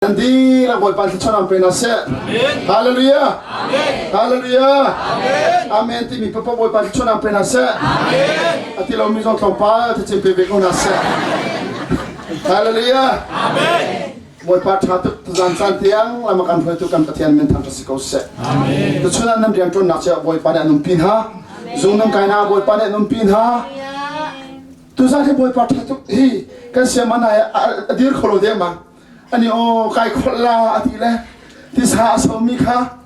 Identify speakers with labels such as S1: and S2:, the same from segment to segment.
S1: Nan dihlak Bawipa thluachuah pe hna seh. Hallelujah. Hallelujah. Amen timi papa Bawipa thluachuah pe hna seh. A ti lomi zong tlawmpal thacem pe ve ko hna seh. Hallelujah. Bawipa ṭha tuk tuzaan caan tiang lam a kan hruaitu kan Pathian min thangṭhat si ko seh. Tuchun ah nan rian ṭuannak cio Bawipa nih an umpi hna. Zung nan kai hna Bawipa nih an umpi hna. Tuzaan hi Bawipa ṭha tuk hi kan siaman a dir kho lo dengmang. Ani aw kai kholh la a ti le tisa a somi kha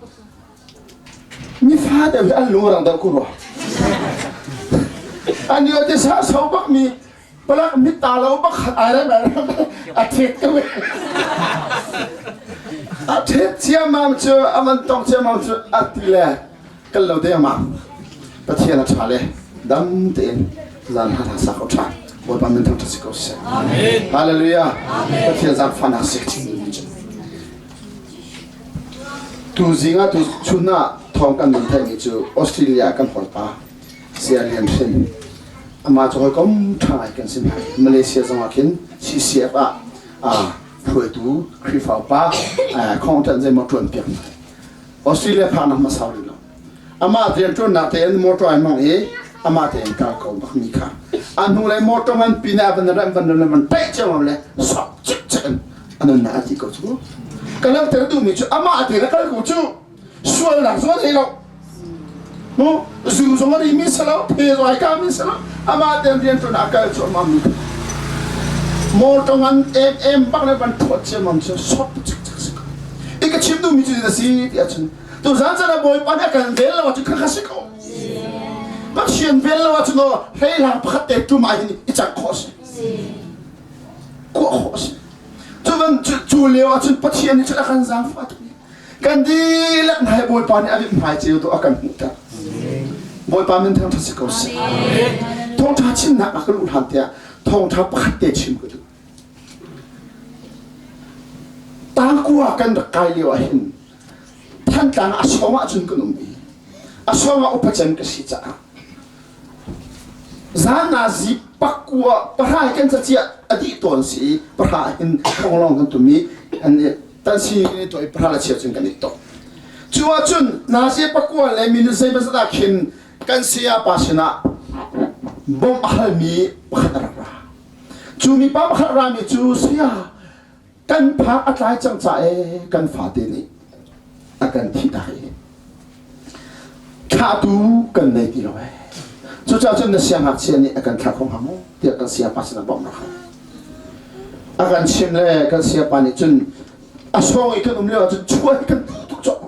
S1: nifa deuh hi an lung rang deuh ku rua. Ani aw tisa a so bak mi palak mit ta lo bak ai rem ai rem a thet ko a thet ciammam cu a man tong ciammam cu a ti le Kan lo dengmang. Pathian a ṭha le dam tein zan hna hna sak o ṭha. Bawipa min thangṭhat si ko seh. Amen. Hallelujah. Pathian zaangfahnak si. Tu zing ah tu chun ah thawng kan nun theihmi cu Australia kan hawipa Saya Lian Hrin amah cu hawikom ṭha ngai kan si hna. Malaysia zong ah khin CCF ah hruaitu Khrihfa upa khong ṭan zeimaw ṭuan piak hna. Australia phaknak hmasa rih lo. Amah rianṭuannak tein motor ai hmang i amah tein kal ko bakmi kha. A hnu lei motor ngan pi nih a van rem van rem van taih cio le sok cikcek in a nunnak a ti ko cu. Ka langhter duhmi cu amah te le kal ko cu sualnak zong a thei lo. Mu zu zong a rimi si lo, phe zong ai kami si lo. Amah tein rianṭuan a kal cu amah mi. Motor ngan em em bak le van thuat ciammam cu sok cikcek si ko. I ka chim duhmi cu a si ti ahcun tuzan caan ah Bawipa nih a kan vel lo ahcun kha kha si ko. Pathian vel lo ahcun aw hleihlang pakhat te tum ah hin i cang khawh a si. Kuah khawh a si. Cu van cu lio ahcun Pathian nih cun a kan zaangfah tuk. Kan dihlak hna hi Bawipa nih a mithmai ceu tu a kan hmuhter. Bawipa min thangṭhat si ko seh. Thawngṭha chimnak ah ka luh hlan tiah thawngṭha pakhat te chim ka duh. Tangkua kan rak kai lio ah hin Thantlang a sawng ahcun kan um i a sawng ah upa cem ka si caah zan na zi pakua pahra hi kan caciah a dih tawn si i pahra hin thonglong kan tum i an tan si to i pahra la chia cun kan i tok cu ahcun nazi pakua le minute zeimazat ah khin kan saya pa sinah bawmh a halmi pakhat a rak ra Cu mipa pakhat rami cu saya kan phak a tlai cang ca e kan fate nih a kan thihtak i thlahtu kan nei ti lo e. Cucaah cun na siangngakchia nih a kan thlah kho hnga maw tiah kan sayapa sinah bawmh rak hal. A kan chim le kan sayapa nih cun a sawng i kan um lio ahcun chuah hi kan duh tuk cawk.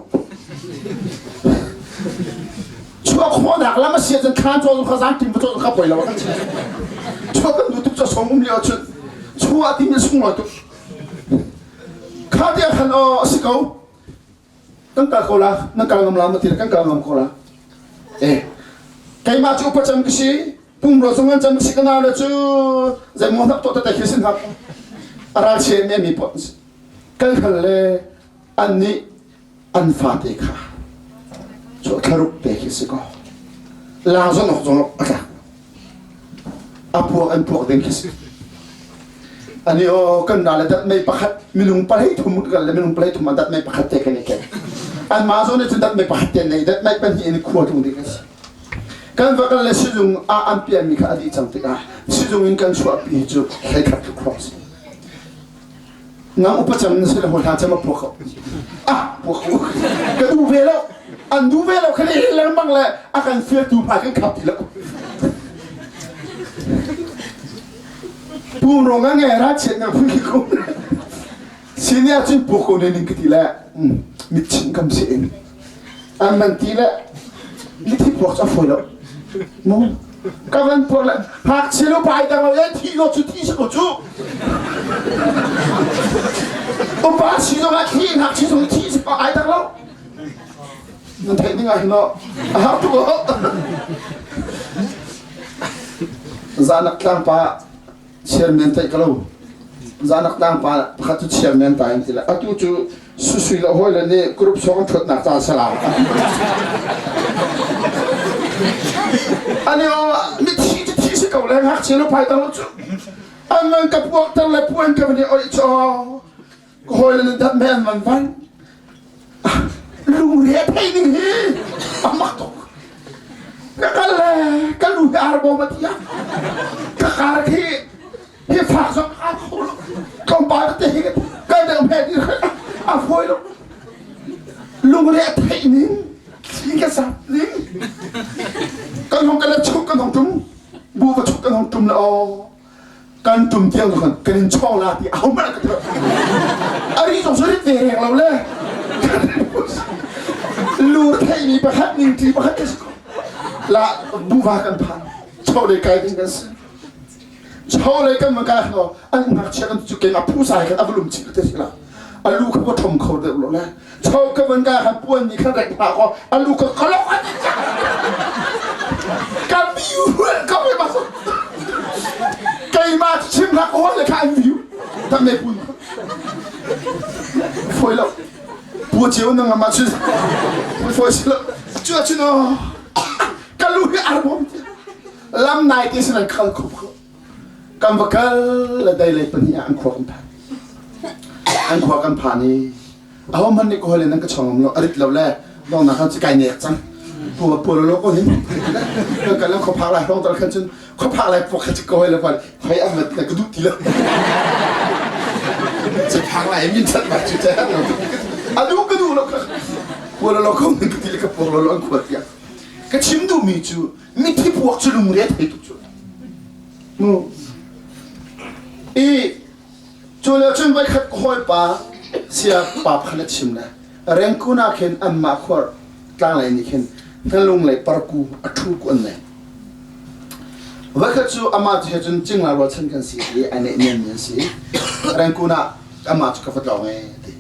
S1: Chuah khawhnak lam a si ahcun thlan caw kha zan tim caw kha poi lo kan chim. Chuah kan duh tuk caw sawng um lio ahcun chuah timi sunglawi tuk. Kha tiah khan aw a si ko. Kan kal ko la, nan kal ngam la ma ti kan kal ngam ko la. Eh, keimah cu upa cem ka si, pumrua zong an cem si ka nau le cu zeimaw hnak tuah tete khi sin hak. A ral chia mi mi pot kan hal le an nih an fate kha cu thlaruk te khi si ko la zong ok zong a tlak a puak an puak ding khi si ani o kan na le dat mei pakhat minung palei thum kan le minung palei thum an dat mei pakhat te kan i ken an ma zong nih cun dat mei pakhat te nei dat mei pahnih in khua tlung ding a si kan va kal le sizung ah an pian mi kha a dih cang tikah sizung in kan chuahpi cu hleikhat tluk hrawng si Nang upa cem na si le hla cem a phuak ko. Ah, phuak ko. Ka duh ve lo. An duh ve lo khan i lengmang le a kan fialtu hmai kan khap ti lo. Pum rong a nge ra chiat na phu ko. Senior cun puk ko ne ning ka ti le mit chin kam si in. An man ti le mithi puak cu a fawi lo. Mu ka van puak le ngakchia lu pai dang lo e thi lo cu thi si ko cu. Upa si zong ah thi ngakchia zong thi si ko ai dang lo. Nan theih ding ah hin a har tuk o. Zanak tlang pa chairman taih ka lo zanak tlang pa pakhat cu chairman ta in ti le atu cu susui le hawi le nih group song an ṭhuatnak ca salam ani o mithi cu thi si ko le ngakchia lo phai tang lo cu an man ka puak ter le puan ka van i oih chaw. Ka hawi le nan dat me an van van. Lungre thei ding hi a mak tuk. Ka kal le ka lu hi ar bawm a ti ah ka kar khi hi fak zong ka kho lo. Tlawmpal te hi kal deuh hme ti a fawi lo. Lungre theih ning thli ka sat ning kan hong kan la chuk kan hong tum bu va chuk kan hong tum la aw kan tum tiang khan kan in chawng la ti aho hmanh ka ti ari zong su rit ve reng lo le lur theimi pakhat ning ti pakhat ka si ko la buva kan phan chawlei kai ding kan si chawlei kan ma kai ho an ngakchia kan cu keimah phu sai kan avlum chi te si la alu kha ka thom kho deuh lo le Cho ka van ka han puan ni khan rek hna ko alu ka kalok an ka biu ka me ma keimah chim hlah ko le kha an biu tak me pun foi lo pu chiu nang ma chu foi si lo chu chu no ka lu hi ar bom lam nai te sin an khal khup kho Kan va kal le dei lei pahnih ah an khua kan phan. An khua kan phan i aho hmanh nih ka hawile nan ka chong ngam lo a rit lo le dongnak khan cu kai nek cang. Pu pu lo ko hin kan kal khua phak lai hrawng tal khan cun khua phak lai puak kha cu ka hawile pa hoi a mat ka duh ti lo. Cu phak lai min chat ma cu che a duh ka duh lo ka pu lo ko ka ti le ka puak lo lo an khua tiang. Ka chim duhmi cu mithi puak cu lungre thei tuk cu mu i cu le cun voikhat ka hawipa sia pa pakhat a chim le Rengkun ah khin anmah khuar tlanglei nih khin hnalung lei parku a thu ku an nei voikhat cu amah cu he cun cingla rualchan kan si i ai neih niam mi an si Rengkun ah amah cu ka va tlawng e ti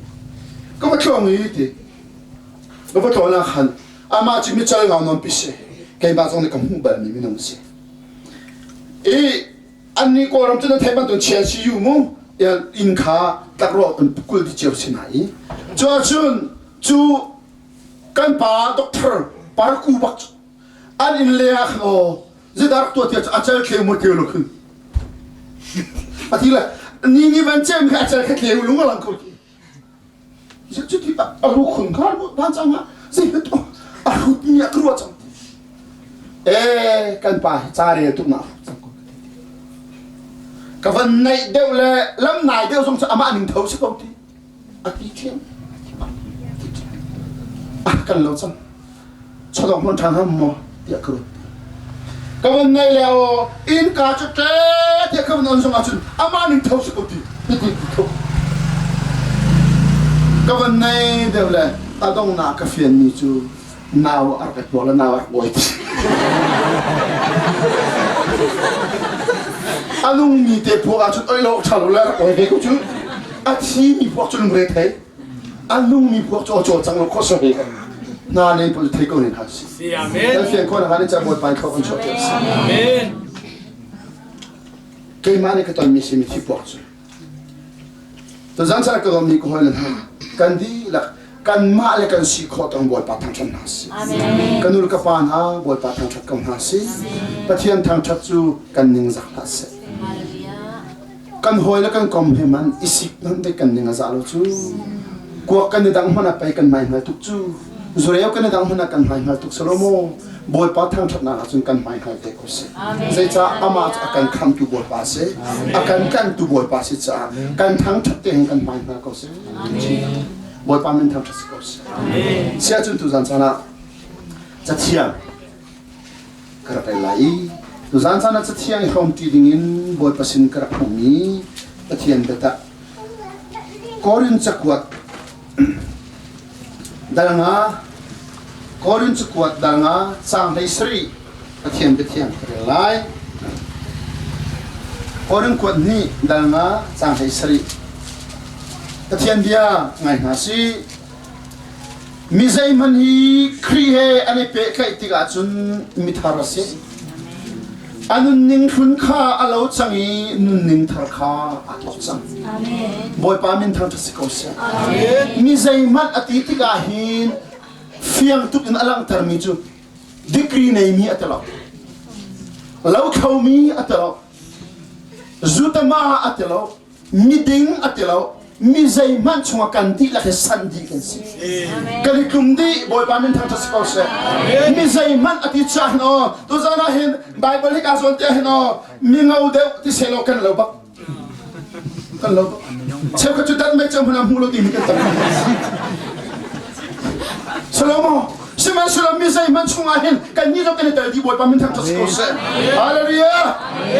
S1: ka va tlawng i ti ka va tlawn ah khan Amah cu mical ngau nawn pi si. Keimah zong nih ka hmuh balmi minung si. I annih Kawlram cu nan theih bantuk chian si yu mu inn kha tlakrawh an kul di cio si hna i cu ahcun cu kan pa doctor parku bak cu an inn leng ah khan aw zeidah rak tuah tiah cu a cal thleu mu teu lo khun a ti le ni ni van cem kha a cal kha tleu lung a lang ko ti Cuti a ru khun kha van cang ah zei a hrut mi ah ka ruah cang. Eh kan pa hi ca rel tuk na hrut cang ko. Ka van naih deuh le lam nai deuh zong cu amah ning tho si ko ti. A ti thiam. Ah kan lo cang. Chawdawk hmun ṭha hnga maw tiah ka ruat. Ka van ngai le aw innka cu ṭe tiah ka van on zong ahcun amah ning tho si ko ti ti tho. Ka van nei deuh le a donghnak ka fianmi cu nau a rak i puak le nau a rak bawi ti. A nungmi te puak ahcun oi lo ṭha lo le rak oi ve ko cu. A thimi puak cu lungre thei. A nungmi puak cu a cawlcang lo khawh he hna le pawl thei ko ne hna si.
S2: Amen.
S1: Kan fian khawh na kan ca Bawipa in khawh kan chuah si.
S2: Amen.
S1: Keimah nih ka tonmi si mithi puak cu. Tuzan caan ka tonmi ka hawi le hna kan dihlak kanmah le kan si khawh tong Bawipa thangṭhat hna si. Ka nu le ka pa hna Bawipa thangṭhat ko hna si. Pathian thangṭhat cu kan ningzak hlah seh. Kan hawi le kan kom he man i sik hmanh dei kan ning a za lo cu. Kuak kan i dang hmanh ah pei kan hmai hngal tuk cu. Zureu kan i dang hmanh ah kan hmai hngal tuk salomo. Bawipa thangṭhatnak ahcun kan hmai hngal te ko seh. Zeicah amah cu a kan khamtu Bawipa a si. A kan tlanhtu Bawipa a si caah kan thangṭhat te hin kan hmai hngal ko seh. Bawipa min thangṭhat si ko seh. Siah cun tuzan caan ah cathiang ka rak rel lai i tuzan caan ah cathiang i hrawmṭi dingin Bawipa sin ka rak hmuhmi Pathian biatak Korin cakuat dal nga Korin cakuat dal nga caang 17 Pathian biathiang ka rel lai. Korin kuat hnih dal nga caang 17 Pathian bia ngai hna sih. Mi zeihmanh hi Khrih he an i pehtlaih tikah cun mithar a si. A nunning hlun kha a lo cang i nunning thar kha aa thawk cang. Bawipa min thangṭhat si ko seh. Mi zeihmanh a ti tikah hin fiang tuk in a langhtermi cu degree neimi a ti lo. Lothlomi a ti lo. Zutama a ti lo. Miding a ti lo. Mi zeihmanh chungah kan dihlak hi san dih kan si. Kan i tlum dih Bawipa min thangṭhat si ko seh. Mi zeihmanh a ti caah hin aw tuzan ah hin Bible hi kaa zawn te ah hin aw mi ngo deuh ti seh law kan lo bak. Kan lo bak. Cheukhat cu dan mei cang hmanh ah hmu lo timi kan tam. Salomo sihmanhsehlaw mi zeihmanh chungah hin kan nih zong kan i tel dih Bawipa min thangṭhat si ko seh. Hallelujah.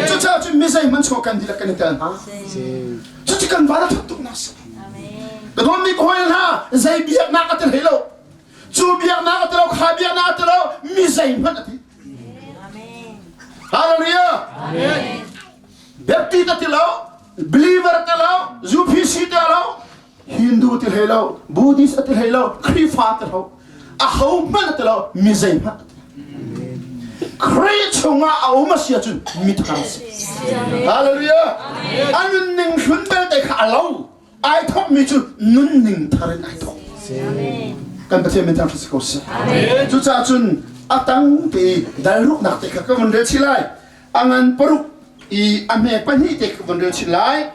S1: Cucaah cun mi zeihmanh chungah kan dihlak kan i tel hna. Cucu kan van a that tuknak si. Ka dawtmi ka hawi hna zei biaknak a ti hlei lo. Cu biaknak a ti lo, kha biaknak a ti lo, mi zeihmanh a ti. Hallelujah. Baptist a ti lo, believer ti lo, UPC ti lo, Hindu ti hlei lo, Buddhist a ti hlei lo, Khrihfa ti lo, aho hmanh a ti lo, mi zeihmanh a ti. Khrih chungah a um a si ahcun mithar a si. Hallelujah. A nunning hlun belte kha a lo. Ai thawkmi cu nunning thar in ai thawk. Kan Pathian min thang si ko seh. Cucaah cun a tang te dal ruknak te kha ka vun rel chih lai. A ngan paruk i a hme pahnih te ka vun rel chin lai.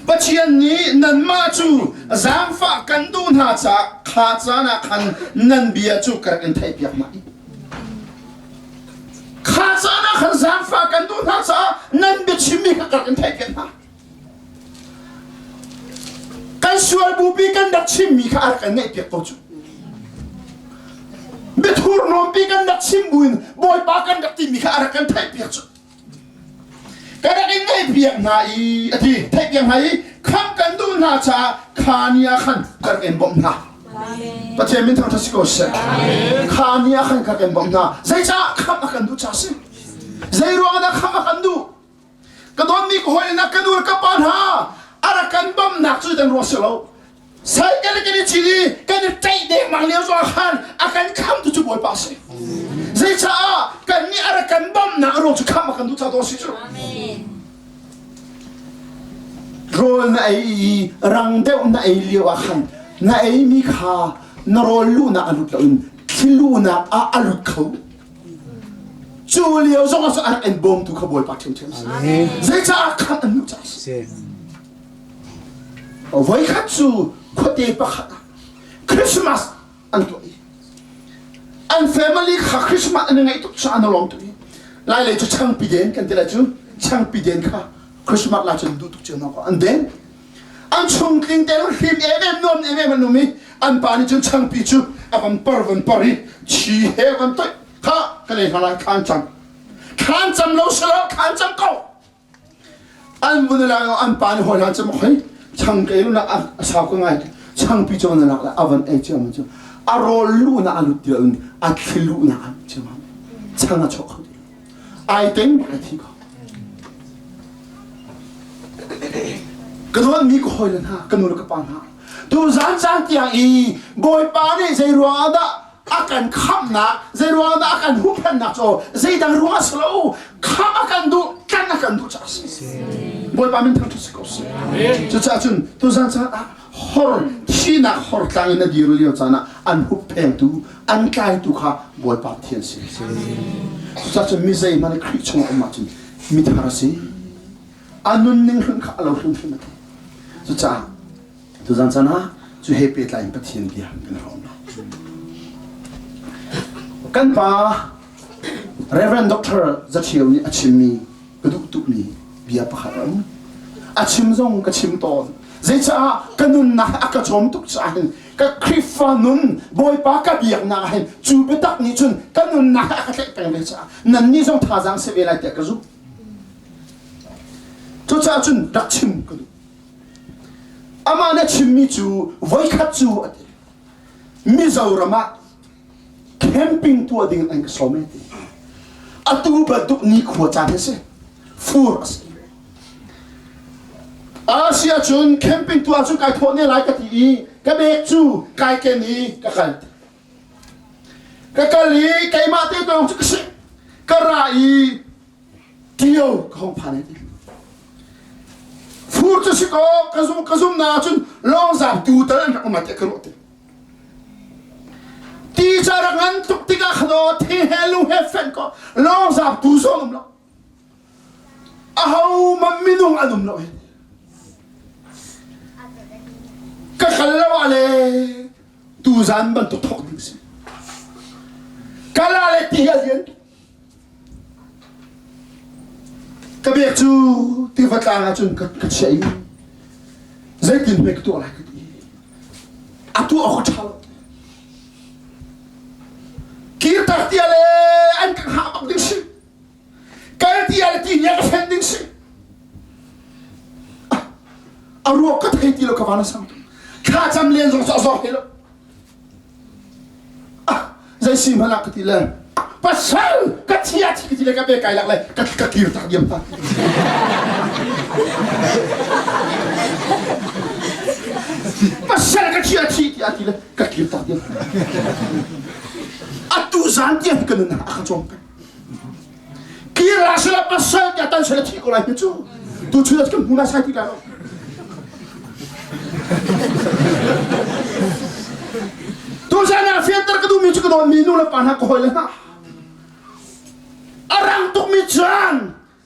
S1: Pathian nih nanmah cu zaangfah kan duh hna caah kha caan ah khan nan bia cu ka rak in theihpiak hna i kha caan ah khan zaangfah kan duh hna caah nan biachimmi kha ka rak in theihpiak hna. Kan sual bupi kan rak chimmi kha a rak kan ngaihpiak ko cu. Biathur nawmpi kan rak chim buin Bawipa kan rak timi kha a rak kan theihpiak cu. Ka rak in ngaihpiak hna i a ti theihpiak hna i khamh kan duh hna caah kha ni ah khan ka rak in bawmh hna. Pathian min thangṭhat si ko seh. Kha ni ah khan ka rak in bawmh hna. Zeicah khamh a kan duh caah si. Zei ruang dah khamh a kan duh? Ka dawtmi ka hawi na ka nu le ka pa hna a rak kan bawmhnak cu dan ruang si lo. Sai kan kan i cin i kan i ṭaih dengmang lio zong ah khan a kan khamtu cu Bawipa a si. Zeicaah kan nih a rak kan bawmhnak a ruang cu khamh a kan duh caah dawh a si cu. Rawl na ei i rang deuh na ei lio ah khan na eimi kha na rawl luhnak a lut loin thli luhnak ah a lut kho. Cu lio zong ah a rak in bawmtu kha Bawipa ṭhiamṭhiam a si. Zeicah khamh an duh caah a si. Voikhat cu khuate pakhat ah Christmas an tuah i an family kha Christmas an i ngaih tuk caah an i lawm tuk i lai lei cu changpi den kan ti lai cu changpi den kha Christmas lai cun duh tuk cio hna an den an chungtling te hrim em em nuam em em an um i an pa nih cun changpi cu a van par van par i chi he van toih kha ka lei hna lai khan cam khan cam lo selo khan cam ko an vun la an pa nih hawi hlan cam khoi chang ke lu na a sau ka ngai changpi cu na lak la a van ei chiam cu a rawl lu na a lut ti lo a thli lu na a chiam chang a chok kho ti ai teng ai thi ko ka dawtmi ka hawile hna ka nu le ka pa hna tu zan caan tiang i bawipa nih zei ruang ah dah a kan khamhnak zei ruang ah dah a kan huhphenhnak cu zeidang ruang ah si lo khamh a kan duh tlanh a kan duh caah a si bawipa min thangṭhat si ko seh cucaah cun tu zan caan ah hor thihnak hor tlang in na dir lio caan ah an hupphengtu an tlaitu kha Bawipa Pathian si. Cucaah cun mi zeihmanh Khrih chungah um ahcun mithar a si. A nunning hrim kha a lo hrimhrim a ti. Cucaah tuzan caan ah cu he pehtlai in Pathian bia kan hrawm lai. Kan pa Reverend Dr. Zathio nih a chimmi ka duh tukmi bia pakhat a um. A chim zong ka chim tawn. Zeicaah ka nunnak a ka cawm tuk caah hin ka Khrihfa nun Bawipa ka biaknak ah hin cu biatak nih cun ka nunnak a ka tlaih peng ve caah nannih zong thazaang si ve lai tiah ka zumh. Cucaah cun rak chim ka duh. Amah nih a chimmi cu voikhat cu a ti. Mizoram ah camping tuah ding an ka sawm e ti. Atu bantuk nikhua caan hi si. Fur a si. Asia cun camping tuah cun kai thawh ne lai ka ti i ka bag cu kai ken i ka kal. Ka kal i keimah te tawng cu ka si. Ka ra i tio ka hong phan e ti. Fur cu si ko ka zum ka zum na cun lawngzam tu tal an rak um te ka ruah te. Ti ca rak ngan tuk tikah khan aw thing he lung he fenh ko lawngzam tu zong um lo. Aho man minung an um lo hi. Tuzan bantuk thawk ding si. Kala le ti a lian. Ka bek cu tiva tlang ah cun ka chiah i zeitin hme ka tuah lai ka ti. A tuah awk a ṭha lo. Kirtak tia le an ka hngah bak ding si. Kal tia le ti nih a ka fenh ding si. A ruak ka thei ti lo ka van a sang. Thla cam len zong cu a zor hlei lo. Zei si hmanh ah ka ti le pasal ka chia thi ka ti le ka pe kai lak le ka ka kir tak diam ta. Pasal ka chia thi ti a ti le ka kir tak diam. Atu zan tiang ka nun a ka cawm peng. Kir la sila pasal tiah tan sila thi ko lai cu. Tu chun kan hmu lai sai ti lai lo. Tu zan ah fianter ka duhmi cu ka dawtmi nu le pa hna ka hawi le hna. A rang tukmi caan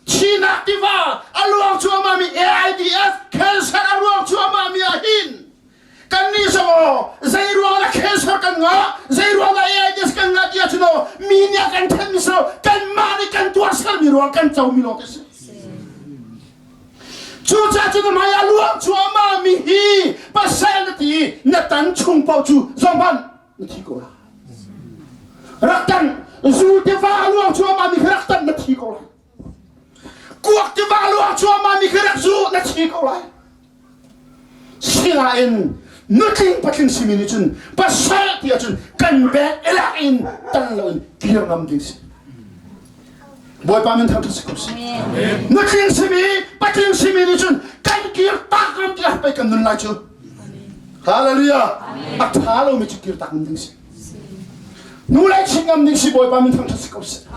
S1: Chinak tiva a luang cuahmah mi AIDS cancer a luang cuahmah mi ah hin kannih zong aw zei ruang dah cancer kan ngah zei ruang dah AIDS kan ngah ti ahcun aw mi nih a kan thenmi si lo kanmah nih kan tuar sermi ruang kan comi lawng te si cucaah cun hmai a luang cuahmah mi hi pasal na ti na tan chung paoh cu zohhmanh na thi ko lai rak tan zu tiva a luang cuahmah mi khi rak tan na thi ko lai kuak tiva a luang cuahmah mi khi rak zu na thi ko lai Sinain nutling patling simi nih cun pasal ti ahcun kan bek elak in tan loin kir ngam ding si. Bawipa min thangṭhat si ko seh. Nutling simi patling simi nih cun kan kir tak ngam tiah pei kan nun lai cu. Hallelujah. A ṭha lomi cu kir tak ngam ding si. Nu le chin ngam ding si Bawipa min thangṭhat si ko seh.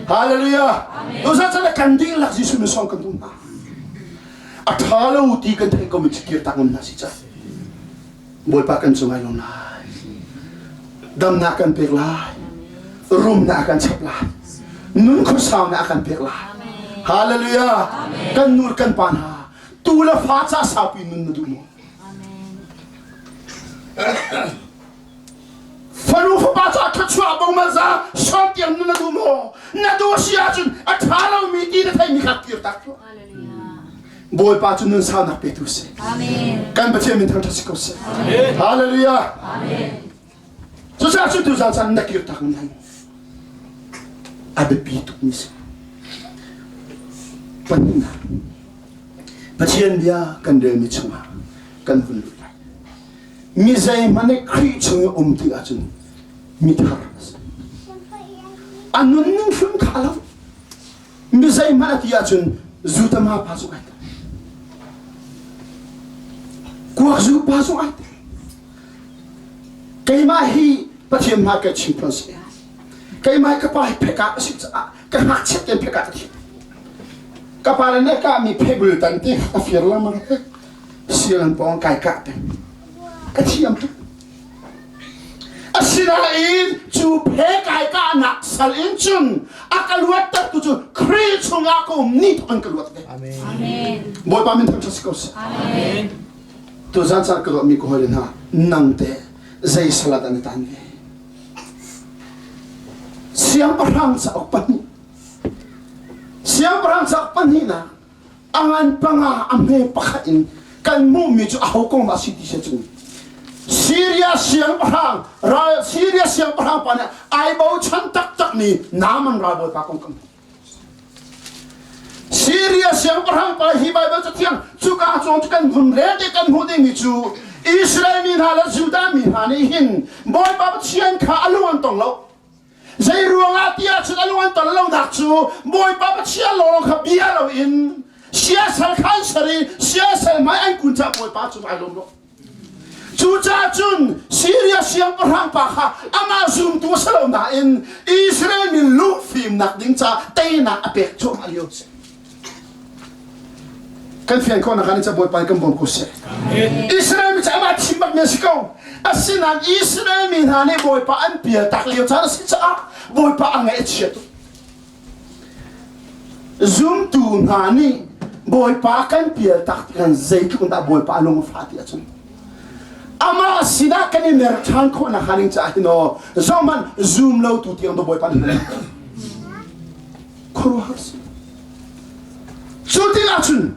S1: Hallelujah. Tuzan chan kan dihlak Jesuh min sawm kan duh hna. A ṭha lo ti kan theih ko mi cu kirtak ngam hna si ca. Bawipa kan cung ai lawm lai. Damnak kan pek lai. Rumnak kan chap lai. Nun khuasaunak kan pek lai. Hallelujah. Kan nur kan pa hna. Tu le fa ca saupi nun na duh maw? Fanu fapa ca thluachuah bomal za sawm tiang na duh maw? Na duh si ahcun a ṭha lomi ti na theimi kha kir tak tuah. Bawipa cu nun saunak petu si. Kan Pathian min thangṭhat si ko seh. Hallelujah. Cucaah cu tuzan caan na kir tak nan a biapi tukmi si. Pahnihnak Pathian bia kan relmi chungah kan hun lut lai. Mi zeihmanh nih Khrih chung i um ti ahcun mithar a si. A nunning hrim kha a lo. Mi zeihmanh a ti ahcun zutama pa zong ai tel. Kuak zu pa zong ai tel. Keimah hi Pathian hmai ka chim phun si. Keimah ka pa hi pheka a si caah ka ngakchiat tein pheka ka thiam. Ka pa le nih ka mi phebul tan ti ka fir lengmang. Sial an pawng kai kah peng. Ka thiam tuk. Asinain cu phe kai kahnak sal in cun a ka luatter tu cu Khrih chungah ka um ni thawk in ka luat ve.
S2: Amen.
S1: Bawipa min thangṭhat si ko seh.
S2: Amen.
S1: Tuzan caan ka ruahmi ka hawile hna nang te zei salat an i tan ve. Siangpahrang cauk pahnih. Siangpahrang cauk pahnihnak a ngan panga a hme pakhat in kan hmuhmi cu aho kong dah si ti si cun Syria siangpahrang ral Syria siangpahrang pa nih ai bochan taktakmi Naaman ralbawipa kong kan hmuh. Syria siangpahrang pa hi Baibal cathiang cuka cawng cu kan hun rel te kan hmuh dingmi cu Israel mi hna le Judah mi hna nih hin Bawipa Pathian kha a lung an tong lo. Zei ruangah ti ahcun a lung an ton lonak cu Bawipa Pathian lawnglawng kha bia loin siasal kha an ser i siasal hmai an kun caah Bawipa cu ai lawm lo. Cucaah cun Syria siangpahrang pa kha amah zumtu a si lo nain Israel mi lungfimnak ding caah teinak a pek cuahmah lio a si. Kan fian khawh nak ah ca Bawipa kan bawm ko seh. Israel mi cu amah thim bak mi an si ko. Asinain Israel mi hna nih Bawipa an pial tak lio caan a si caah Bawipa a ngaih a chia tuk. Zumtu hna nih Bawipa kan pial tak ti kan zeitluk in dah Bawipa a lung a fah ti ahcun amah sinah kan i mer ṭhan khawh nakhnga ding caah hin aw zohhmanh zum lo tu tiang Bawipa nih khuaruahhar si. Cu tikah cun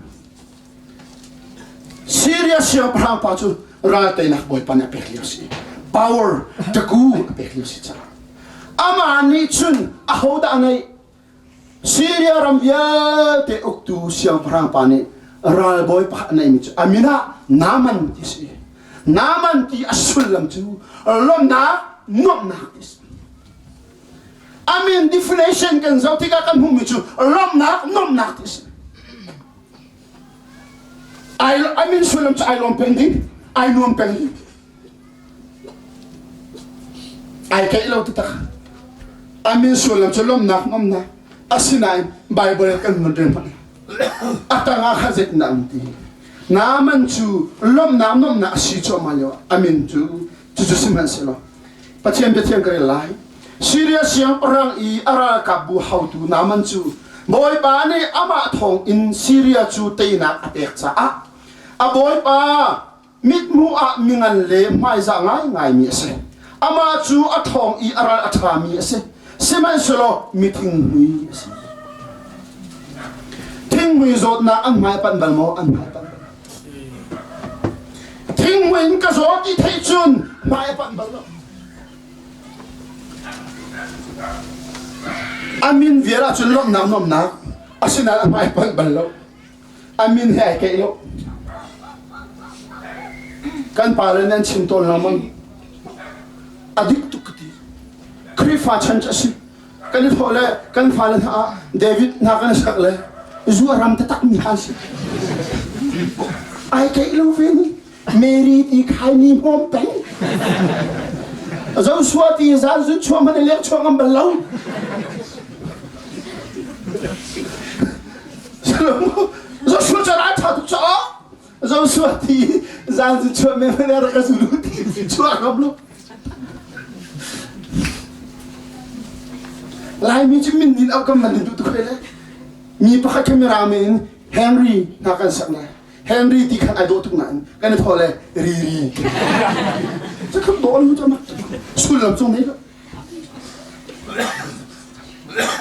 S1: Syria siangpahrang pa cu ral teinak Bawipa nih a pek lio si. Power taku a pek lio si caah amah nih cun ahodah a ngeih Syria ram vialte uktu siangpahrang pa nih ralbawi pakhat a neihmi cu a min ah Naaman ti a si. Naaman ti a sullam cu lawmhnak, nuamhnak ti a si. A min definition kan zoh tikah kan hmuhmi cu lawmhnak, nuamhnak ti a si. Ai, a min sullam cu ai lawm peng ding, ai nuam peng ding. Ai keih lo taktak. A min sullam cu lawmhnak nuamhnak. Asinain Baibal kan mun rel hmanh. A tangah kha zeitindah an ti? Naaman cu lawmhnak nuamhnak a si cuahmah lio ah a min cu cucu sihmanhsehlaw Pathian biathiang ka rel lai. Syria siangpahrang i a ralkapbu haotu Naaman cu Bawipa nih amah thawng in Syria cu teinak a pek caah a bawipa mithmuh ah mingan le hmaizah ngaingaimi a si. Amah cu a ṭhawng i a ral a ṭhami a si. Sihmanhsehlaw mithinghmui a si. Thinghmui zawtnak an hmai panh bal maw? An hmai panh bal. Thinghmui in ka zaw ti theih cun hmai a panh bal lo. A min vial ahcun lawmhnak nuamhnak asinain a hmai panh bal lo. A min he ai keih lo. Kan pale nan chim tawn lengmang. A dik tuk ka ti. Khrihfa chan cu a si. Kan i thawh le kan fale hna ah David hna kan sak le zu a ram taktak mi hna an si. Ai keih lo ve ni. Mary ti khai ni hmawm peng. Joshua ti zan zun chuah hmanh leng chuah ngam bal lo. Joshua cu ral ṭha tuk caah Joshua ti zan zun chuah men hmanh rak ka zulu ti chuah ngam lo. Laimi cu min nin au kam man duh tuk le mi pakhat kha mirang min in Henry hna kan sak lai. Henry ti khan ai dawh tuk nain kan i thawh le Riri. Cu tluk dawh lu cu sullam cung nei lo.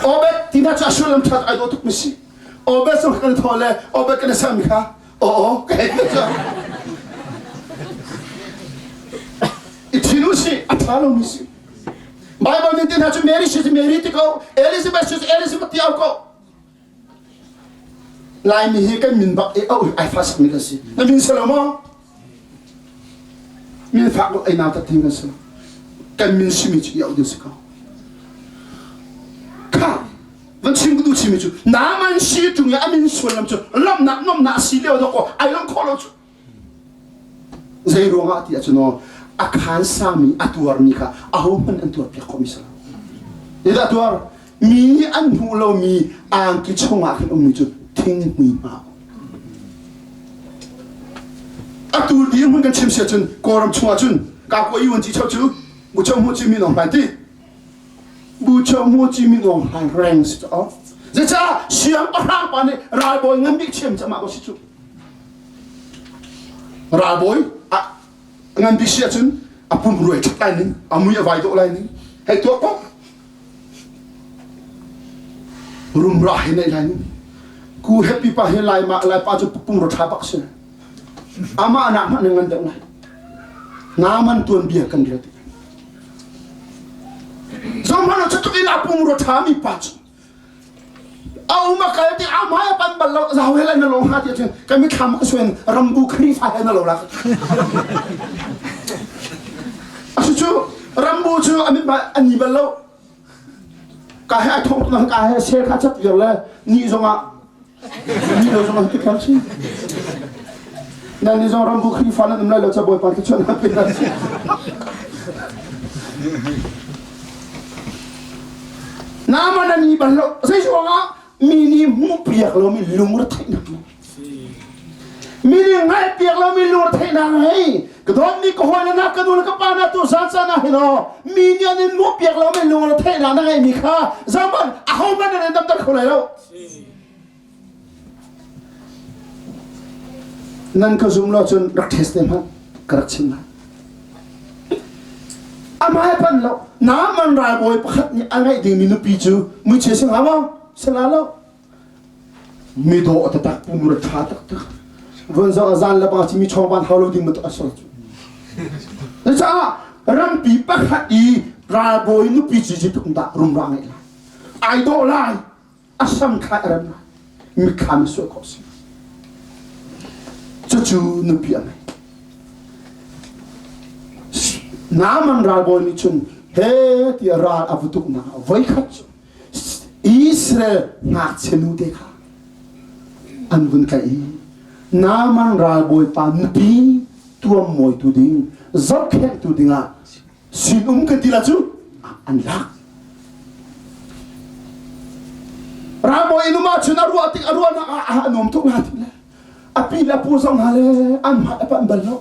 S1: Obed ti na cu a sullam ṭhat ai dawh tuk mi si. Obed cu kan i thawh le Obed kan i sami kha aw aw ka hei ti I thin u si a ṭha lomi si. Bible nih ti hna cu Mary si Mary ti ko Elizabeth si Elizabeth ti au ko. Laimi hi kan min bak i oh ai fa sakmi kan si. Na min si lo maw? Min fak lo ei nau tat kan si. Kan min simi cu i auh ding si ko. Kha van chim ka duh chimi cu naman si ṭung i a min suallam cu lamnak nomnak si lio dawk ai lawm khawh lo cu. Zei ruangah ti ahcun aw a khaan sangmi a tuarmi kha ahohmanh an tuarpiak khawhmi si lo. Zeidah a tuar? Mi nih an hmuh lomi angki chungah khin ummi cu thinghmui hma. Atu dirhmun kan chim si ahcun Kawlram chungah cun Kakua Yuan Ci Chau cu Bucho Hmu Ci Min Aung Hlaing ti. Bucho Hmu Ci Min Aung Hlaing reng si cu. Zeicah siangpahrang pa nih ralbawi ngan bik chiam cu amah ko si cu. Ralbawi a ngan bik si ahcun a pum ruai ṭhat lai ning, a mui a vai dawh lai ning, hei tuah ko. Rumra he nei lai ning. Ku happy pa hi lai ma lai pa cu pum ro ṭha bak si. Amah nak hmanh ngan deuh lai. Naman tuan bia kan rel tik. Zohmanh ah cutuk in a pum ro ṭha mi pa cu a um a kal ti a hmai a pan bal lo zau he lai na lo hnga ti ahcun kan mithlam ka suen rambu Khrihfa he na lo la asu cu rambu cu a mit a ni bal lo ka he ai thong tuk ka he sel kha chat viar le ni zongah ni lo zongah ti khan si nan ni zong rambu Khrihfa nan um lai lo cha bawipa ti chuan na pe Naaman a ni bal lo. Zei ruangah mi nih hmuhpiak lomi lungretheihnak mi nih hngalhpiak lomi lungretheihnak hei ka dawtmi ka hawi na ka nu le ka pa na tu zan caan ah hin aw mi nih an in hmuhpiak lomi lungretheihnak na ngeihmi kha zaman ahohmanh nan in damter kho lai lo. Nan ka zum lo cun rak test te hmanh ka rak chim lai. Amah pan lo. Naaman ralbawi pakhat nih a ngeih dingmi nupi cu muichia si hnga maw? Si la lo. Mi dawh taktak, pumrua ṭha taktak. Vun zoh ah zan le bang ci mi chawng van hau lo ding bantuk a sol cu. Cucaah rampi pakhat i ralbawi nupi ci ci tuk dah rumra ngeih lai. Ai dawh lai. A sam thlai a rem lai. Mitthlam sual khawh si. Cucu nupi a ngei. Naaman ralbawi nih cun he tiah ral a va tuknak ah voikhat cu Israel ngakchia nute kha an vun tlaih i Naaman ralbawipa nupi tuammawitu ding zohkhenhtu dingah sinum kan ti la cu an lak. Ralbawi inn um ahcun a ruah tik a ruahnak ah a nuam tuk la ti le a pi le a pu zong hna le an hmai a panh bal lo.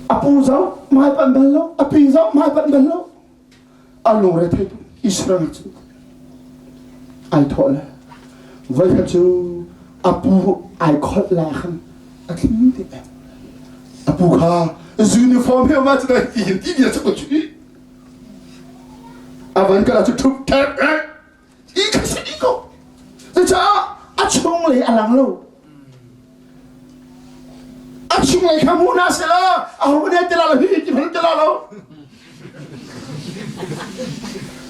S1: A pu zong hmai panh bal lo, a pi zong hmai panh bal lo. A lungre thei tuk Israel cu ai thawh le voikhat cu a pu ai kholh lai khan a thli te a pu kha uniform he ma cu dai ti hin ti bia cu ko chu a van kala cu thup thek i kha si i ko cucaah a chunglei a lang lo a chunglei kha hmu hna seh law a ho ne ti la lo hi ti hmanh ti la lo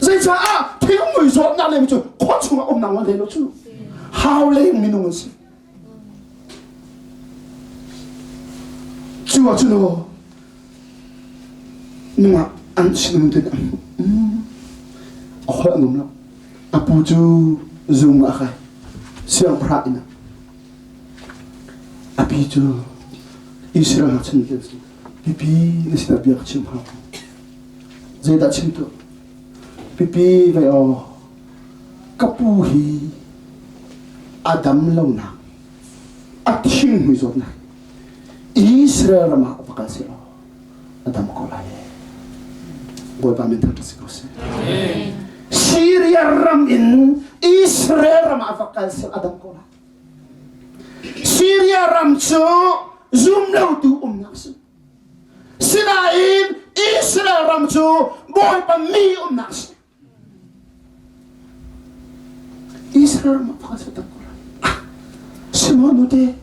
S1: zeicaah thingmui zawtnak le cu khua chungah umnak wan hlei lo cu hau leng minung an si Cu ah cun aw nungak an sinum te a holh an um lo. A pu cu zung ah a kai. Siangpahrang inn ah. A pi cu Israel ngakchia nih an si. Pipi na sinah bia ka chim hnga. Zeidah chim tuah? Pipi vei aw ka pu hi a dam lonak a thinghmui zawtnak Israel ram ah va kal seh law a dam ko lai. Bawipa min thangṭhat si ko seh. Syria ram in Israel ram ah va kal seh a dam ko lai. Syria ram cu zumlotu umnak si. Sinain Israel ram cu Bawipa mi umnak si. Israel ram ah pakhat si tam ko lai. Simon nute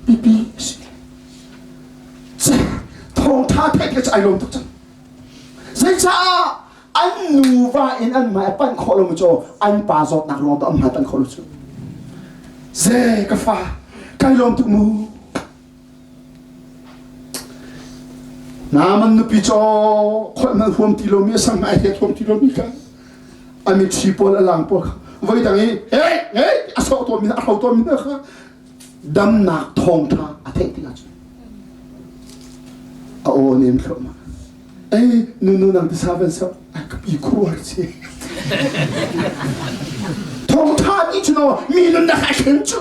S1: pipi si. Thawngṭha theih te cu ai lawm tuk cang. Zeicah an nuva in an hmai a panh khawh lomi cu an pa zawtnak ruang an hmai panh khawh lo cu. Ze ka fa kai lawm tuk mu. Naaman nupi caw kholh hmanh huam ti lomi a sam ai he huam ti lomi kha a mitthli pawl a lang pawl kha voi dang i hey hey a sawh tawnmi a hro tawnmi hna kha damnak thawngṭha a theih tikah cun a aw nem thluahmah ei nunu nang tisa van sok ai ka pi khuar che thawngṭha nih cun aw mi nunnak a thlen cu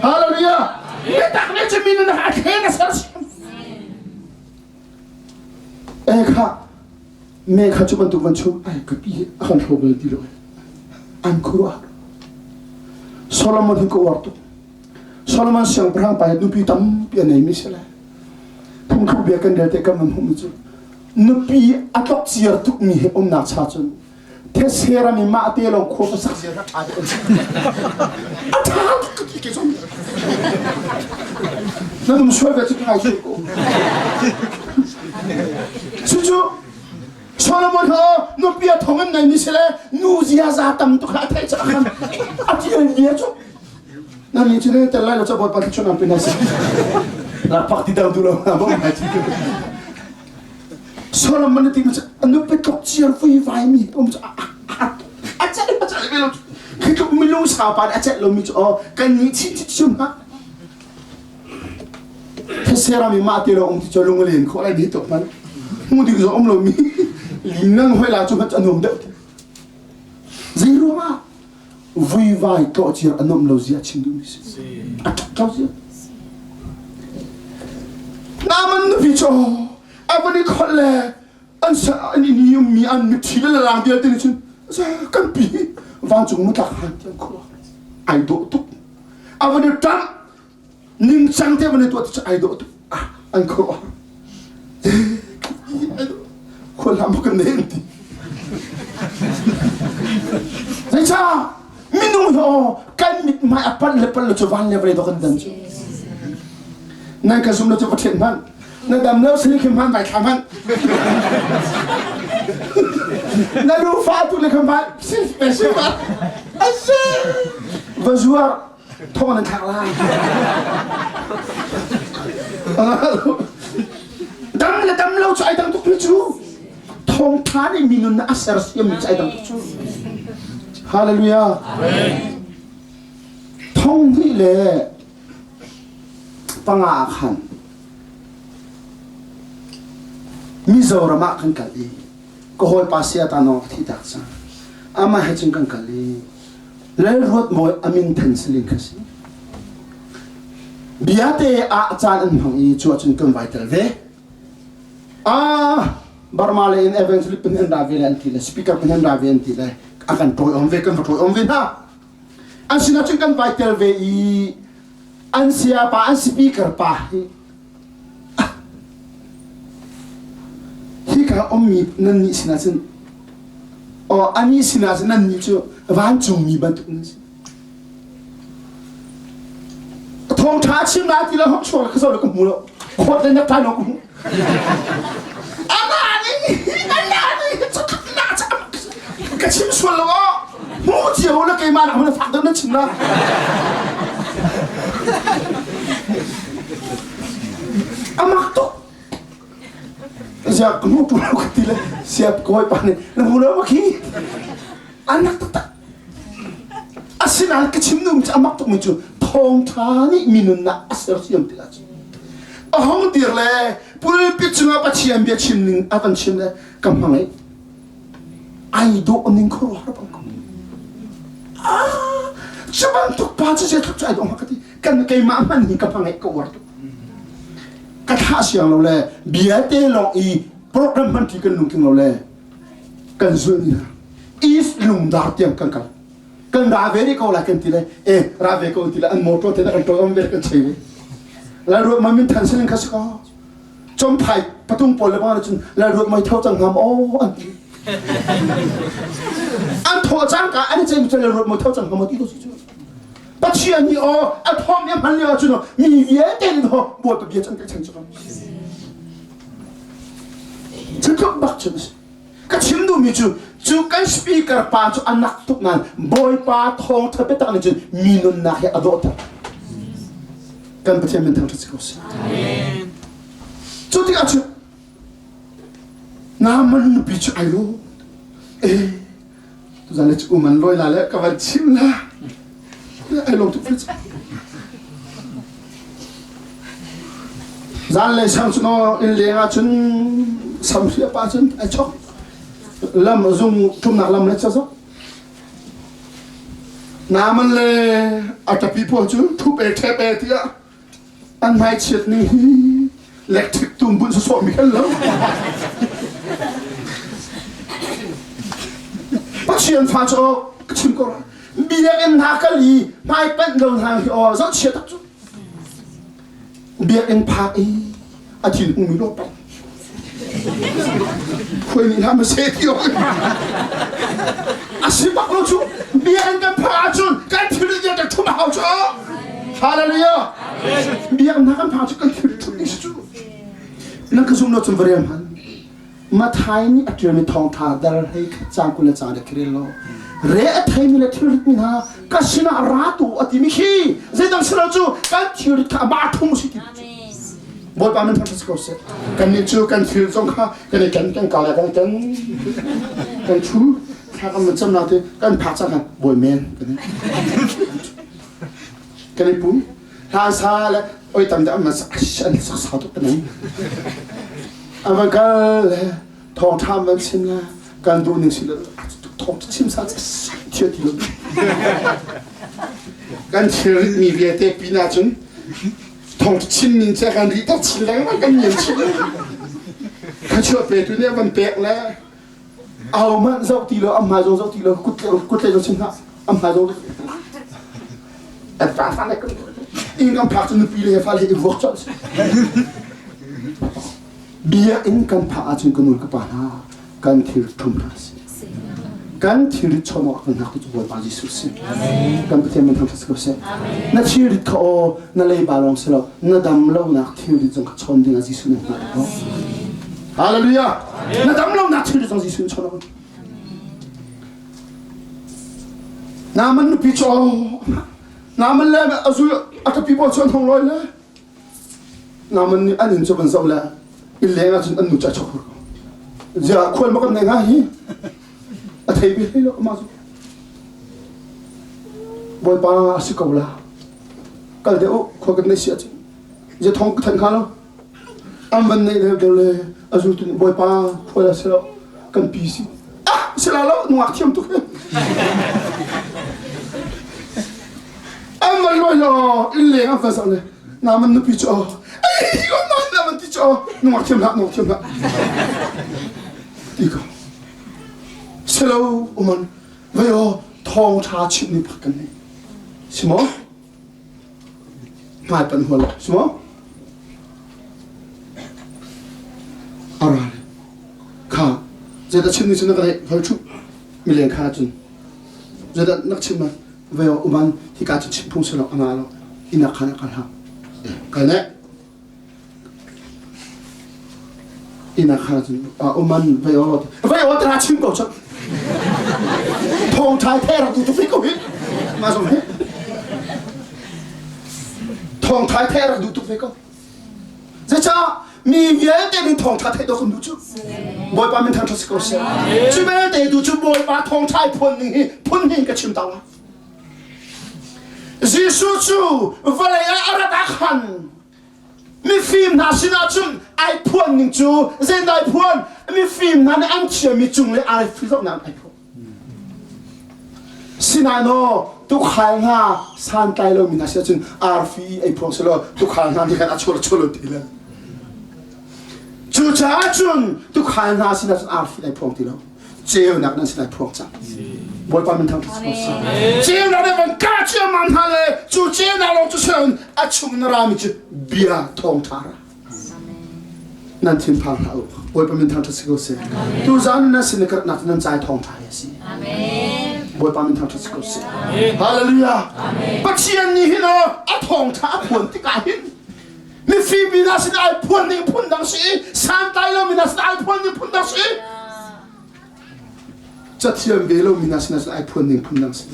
S1: hallelujah biatak nih cun mi nunnak a thlen a sersiam e kha me kha cu bantuk van chung ai ka pi a kan hro bal ti lo an khuruah Solomon hi ka uar tuk Solomon siangpahrang pa hi nupi tampi a neimi si le phungthluk bia kan rel te kan van hmuhmi cu nupi a tlok ciar tukmi he umnak cha cun thetse ram i mah te lawng khua sak zia rak ṭha deuh a ṭha tuk ka ti ke zong nan um sual ve cu ka ngai ko cucu Solomon ho nupi a thong in nei mi si le nu ziaza tam tuk a theih cak khan a tial bia cu nan ni cu ne tel lai lo ca bawipa thluachuah nan pe na si lakpak ti dau du lo na bo ngai ti Solomon ti mu nupi tlok ciar vui vai mi um cu a celh a celh ve lo khi tluk milu sau pa nih a celh lo mi cu oh kan ni chin chin chim ha Thesera mi mah te lo um ti cu lung a len khawh lai ni tuk man hmu ding zong um lo mi lin nan hoi la cu hmat a nuam deuh zei ruangah vuivai tlawhcir a nuamh lo zia chim duhmi si a ṭhat lo zia Naaman nupi cu a van i kholh le an an i ummi an mitthli le lalang vialte nih cun kan pi vancung mutlak han tiang khua ai dawh tuk a van i ṭamh ningcang te van i tuah ti cu ai dawh tuk ah. An khuaruah. Khual hlah maw kan nen ti. Zeicah minung hi aw kan mithmai a panh le panh lo cu van le vawlei dawh kan dan cu. Nan ka zum lo cu Pathian hmanh. Na dam lo sili khi hman vai thla hmanh. Na lu fa tu le kha hman si si ma. Asi. Va zuar thong nan thlak lai. Dam le dam lo cu ai dang tuk mi cu. Thawngtha nih mi nun a sersiam mi cu ai dang tuk cu. Hallelujah. Thong hnih le panga ah khan Mizoram ah kan kal i ka hawipa saya ta nawng ka thih tak cang. Amah he cun kan kal i Lalruatmawi amin than siling kha si. Biate ah caan an hmang i cu ahcun kan vai tel ve. Ah, Burma le in evangelist pun an ra ve le an ti le speaker pun an ra ve an ti le a kan tawi om ve kan va tawi om ve hna. An sinah cun kan vai tel ve i an saya pa an speaker pa hi hika ummi nannih sinah cun aw anih sinah cun nannih cu vancungmi bantuk nan si thawngṭha chim lai ti lo hok chuak ka zoh le ka hmu lo khawt le necktie lo ka hmu amah nih amah nih ka chim sual lo aw hmu cio le keimah nak hmun fak deuh nan chim la amak tuk siap hmu tu lo ka ti le siap kawi pa nih na hmu lo ma khi anak taktak asinain ka chim duhmi cu amak tukmi cu thawngṭha nih mi nunnak a sersiam tikah cun a hong dir le pulpit cungah Pathian bia chim ning a kan chim le ka hmangaih ai dawh ning khuaruahhar bang ko ah cu bantuk pa cu zeitluk cu ai dawh hnga ka ti kan keimah hmanh hi ka hmangaih ka uar tuk ka thlah siang lo le bia te lawng i program hman ti kan lungtling lo le kan zulh ni hna East lungdar tiang kan kal kan ra ve rih ko lai kan ti le e ra ve ko ti le an motor te kan tol ve kan chei ve lai ruat ma min than sin kha si ko Chomphai patung pawl le bang cun lalruat mei tho cang ngam aw an ti. An thawh cangka an i ceih cun lalruat mei tho cang ngam ti to si cu. Pathian nih aw a thawm i hman lio ahcun mi vialte nih ho Bawipa bia chan ka chan cu. Cutluk bak cun ka chim duhmi cu cu kan speaker pa cu a nak tuk nain Bawipa thawngṭha biatak nih cun mi nunnak hi a dawhter. Kan Pathian min thangṭhat si ko seh. Cu tikah cun Naaman nupi cu ai lawm. Eh, tuzan le cu uman lawi la le ka van chim la. Ai lawm tuk fe. Zanlei sang cu no inn leng ah cun samhri a pa cun ai chok. Lam zung ṭumnak lam le chazok. Naaman le a ṭapi pawl cu thup e ṭhep e tiah an hmaichiat ning hi electric tum bunh sawsawh mi khan lo. Pathian fa cu ka chim ko lai. Biakinn hna kal i hmaipanh lo hna hi aw zohchia tak cu. Biakinn phak i a thin hungmi lo pang. Khuai nih hlah ma se ti awk. A si bak lo cu biakinn kan phak ahcun kan thil vialte ṭhum a hau cu. Hallelujah. Biakinn hna kan phak cu kan thil ṭhum ding si cu. Nan ka zum lo cun va rel hmanh. Mathai nih a ṭialmi thawngṭha dal hlei khat caang 20 le caang dek rel law re a theimi le thilrit mi hna ka sinah ra tu a timi khi zeidang si lo cu kan thilrit kha amah thum si ti Bawipa min thangṭhat si ko seh kannih cu kan thil zong kha kan i ken kan kal kan ken kan thu thla kan van cam te kan phak cang kan bawi men kan kan i pum hla sa le oi tam deuh an an sak sa tuk kan an van kal le thawngṭha an van chim le kan duh ning si le thawng chim sa thia ti lo kan thilrit mi vialte pin ahcun thawng chim ning che kan ri tak chin lengmang kan niam chin khachuah petu nih van pek le ahohmanh zoh ti lo an hmai zong zoh ti lo kut kut le zoh chim hlah an hmai zong an fa fa le inn kan phak cu nupi le fale i vuak colh. Biakinn kan phak ahcun ka nu le ka pa hna kan thil thum hna si. Kan thilrit chawn awk kan hngak tu cu Bawipa Jesuh si. Kan Pathian min thangṭhat si ko seh. Na thilrit kha aw na leiba lawng si lo na dam lonak thilrit zong kha chawn ding ah Jesuh nih hngak ko. Hallelujah. Na dam lonak thilrit zong Jesuh nih chawn awk. Naaman nupi cu aw Naaman le a zul a ṭapi pawl cu an hong lawi le Naaman nih an inn cu van zoh le inn leng ahcun an nu cu a chok ko. Ziah khual ma kan nei hnga hi? A thei ve hlei lo amah cu. Bawipa a si ko la. Kal deuh u khua kan nei si ahcun. Zia thong ka thanh hnga lo. An van neih deuh deuh le a zultu nih Bawipa khual a si lo kan pi si. Ah si la lo nungak thiam tuk hi. An van lawi lo inn leng an van zoh le Naaman nupi cu ei man Naaman ti cu nungak thiam hlah nungak thiam hlah ti ko silo uman vei aw thawng ṭha chimh ni pak kan nei si maw hmai pan hual si maw ara kha zeidah chim ni cu na ka theih hol chuh mileng kha cun zeidah nak chim ma vei aw uman hika cu chim phung si lo anga lo inn ah khan a kal hau kal ne inn ah khan cun uman vei aw vei aw tara chim ko chak thong thai the rak tu tu fi ko hi ma zong hi thong thai the rak du tu ve ko Zeicah mi vialte nih thawngṭha theih dawh kan duh cu. Bawipa min thangṭhat si ko seh. Cu vialte tu cu Bawipa thawngṭha i phuan ning hi phun hnih in ka chim ta lai. Jesuh cu vawlei ah a rat ah khan mifim hna sinah cun ai phuan ning cu zeidah ai phuan mifim hna nih an thiammi cung le ai zohnak ai phuan. Sinain aw tukhal hna santlai lomi hna si ahcun arfi i ei phuang selaw tukhal hna nih khan a chuar chuar ti lo. Cucaah cun tukhal hna sinah cun arfi ai phuang ti lo. Ceunak nan sinah ai phuang cang. Bawipa min thangṭhat si ko seh. Ceunak nih van kah ciammam hna le cu ceunak lawng cu si loin a chung na rami cu bia thawngṭha ra. Nan thinphang hlah u. Bawipa min thangṭhat si ko seh. Tuzaan nan sin i karhnak nan cai thawngṭha hi a si. Bawipa min thangṭhat si ko seh. Hallelujah. Pathian nih hin a thawngṭha a phuan tikah hin mifim mi hna sin ai phuan ning phun dang si i santlai lo mi hna sin ai phuan ning phun dang si cathiam ve lo mi hna sin ai phuan ning phun dang si.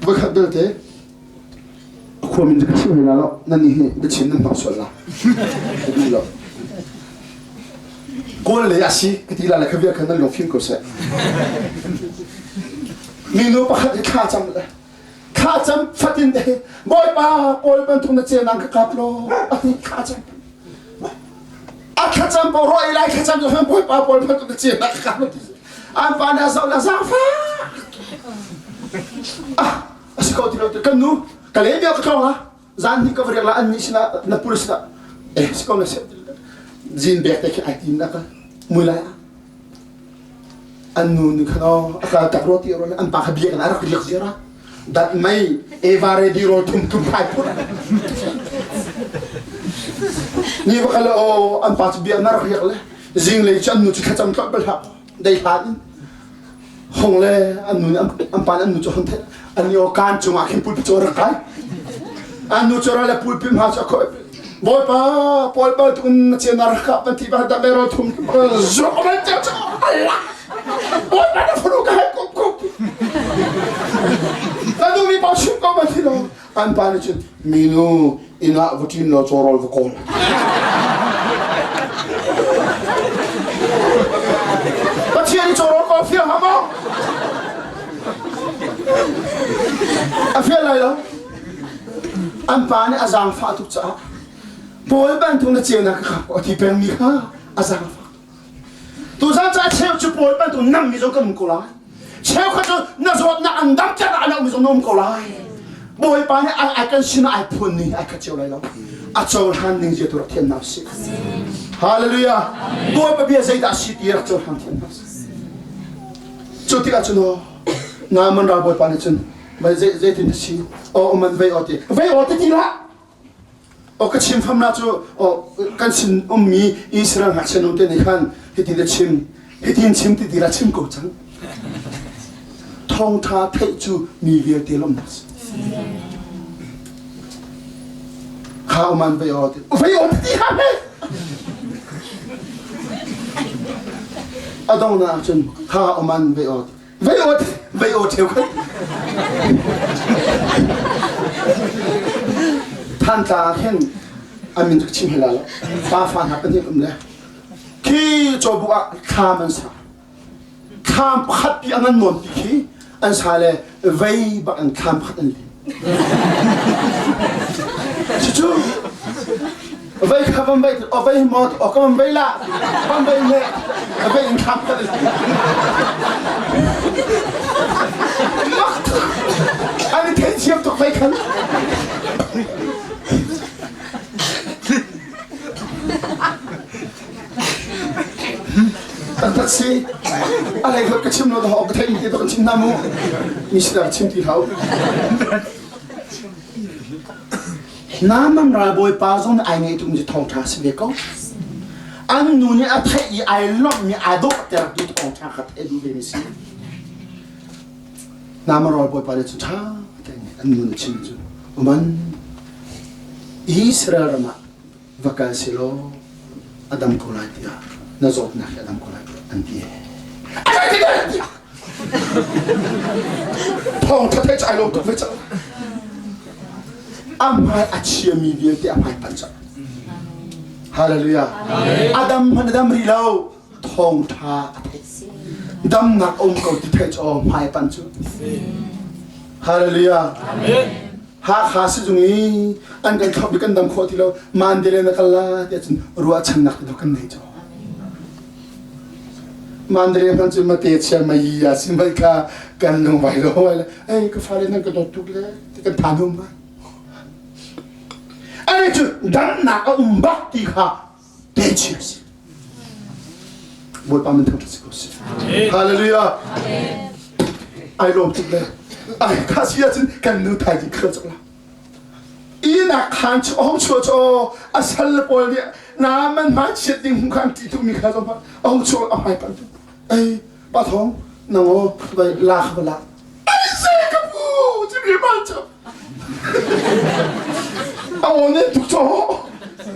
S1: Voikhat belte Khua min ka chim la lo nan nih hi biachim nan hmang sual la ka duh lo kawl le a si ka ti la le kha vial khan nan lung fim ko seh minu pakhat i thla cam le thla cam fatin te bawipa kawl bantuk na ce nang ka kap lo a ti thla cam a thlacam po ro ei lai thlacam cu bawipa pawl bantuk na ce nang ka kap lo ti an pa na zoh la zaangfa ah A si ko ti lo kan nu ka le bia ka tlawng la zan hnih ka va riak la an nih sinah na pul sinah eh si ko na se zin bek te khi ai tim na ka mui lai an nu nih khan aw a kal tak ro ti ro an pa kha bia kan rak riak ziara dat mei eva ready ro thum thum phai phut ni va kal o an pa chu bia na rak riak le zing lei chu an nu chu thlacam tlot bal hlah dei hlan in Hong le an nu nih an pa nih an nu cu hon theih an aw kaan cungah khin pulpi cu a rak kai an nu cu le pulpi hma cu a khawh Bawipa Paul bal tuk in na cen na rak kap ti ba da mero thum zuk man cha cha Allah Bawipa na furu ka hai kup kup na du mi pa chim ko ma thi lo An pa nih cun minu inn ah va ṭin law cawrawl va kawl. Pathian i cawrawl kawl fial hlah maw? A fial lai lo. An pa nih a zaangfah tuk caah Paul bantuk na ceunak ka khap ko a ti pengmi kha a zaangfah Tuzan ca cheu cu pawl bantuk nammi zong kan um ko lai. Cheukhat cu na zawtnak an dam tiah a lomi zong na um ko lai. Bawipa nih ai kan sinah ai phun ning ai khat cio lai lo. A cohlan ning zia tu rak thiam hna usih. Hallelujah. Bawipa bia zeidah si ti rak cohlang thiam hna usih. Cu tikah cun aw Naaman ral bawipa nih cun vai zeitin na si aw man vei aw ti vei aw ti ti lah. O ka chim fam na cu o kan sin ummi Israel ngakchia nu te nih khan hitin a chim hitin chim ti ti la chim ko cang. Thawngtha theih cu mi vialte lawmnak si. Kha uman vei o ti vei o ti ha he. A dong na cun kha uman vei o ti Vei aw vei aw ṭheu khat. Thantlang ah khin a min cu chim hela lo. Pa fa hna pahnih um le khi cawbuk ah thlam an sa. Thlam pakhat pi a ngan nawn pi khi an sa le vei bak in thlam pakhat an lim. Cucu vei kha van vei o vei maw o ka van vei la van vei ne vei in thlam kha an i thei thiam tuk vei khan taktak si a lei ka chim lo ka thei ti to chim na mu mi si chim ti hau Naaman ralbawipa zong nih ai ngeih tukmi cu thawngṭha a si ve ko. An nu nih a theih i ai lawmhmi ai dawhtertu thawngṭha kha theih duh vemi si. Naaman ralbawipa nih cun ṭha tein an nu nih chim cu uman Israel ram ah va kal selaw a dam ko lai tiah na zawtnak hi a dam ko lai tiah an ti. Thawngṭha theih cu ai lawm tuk ve cang. A hmai a chiami vialte a hmai panh cang. Hallelujah. A dam hmanh a dam rih lo. Thawngṭha a theih. Damnak a um ko ti theih cu hmai panh cu. Hallelujah. Hakha sizung i an kan thlop i kan dam khawh ti lo Mandalay na kal la tiah cun ruahchannak ti kan nei cu. Mandalay hman cu mate chia mai ya sin mai kha kan lung vai lo vai le ei ka fale nan ka dawt tuk le ti kan than um ma. Ani cu damnak a um bak ti kha te chia si. Bawipa min thangṭhat si ko seh. Hallelujah. Ai lawm tuk le. Ai kha si ahcun kan nu thai di khal cak la. Inak khan chu hong chuah chu a sal pawl nih na man hmai chiat ding hung khan ti tu mi kha zong a hong chuah a hmai pan tu. Ei pa thong nang o vai la kha la. Ai se ka pu chi mi man chu. A aw ne tuk cho.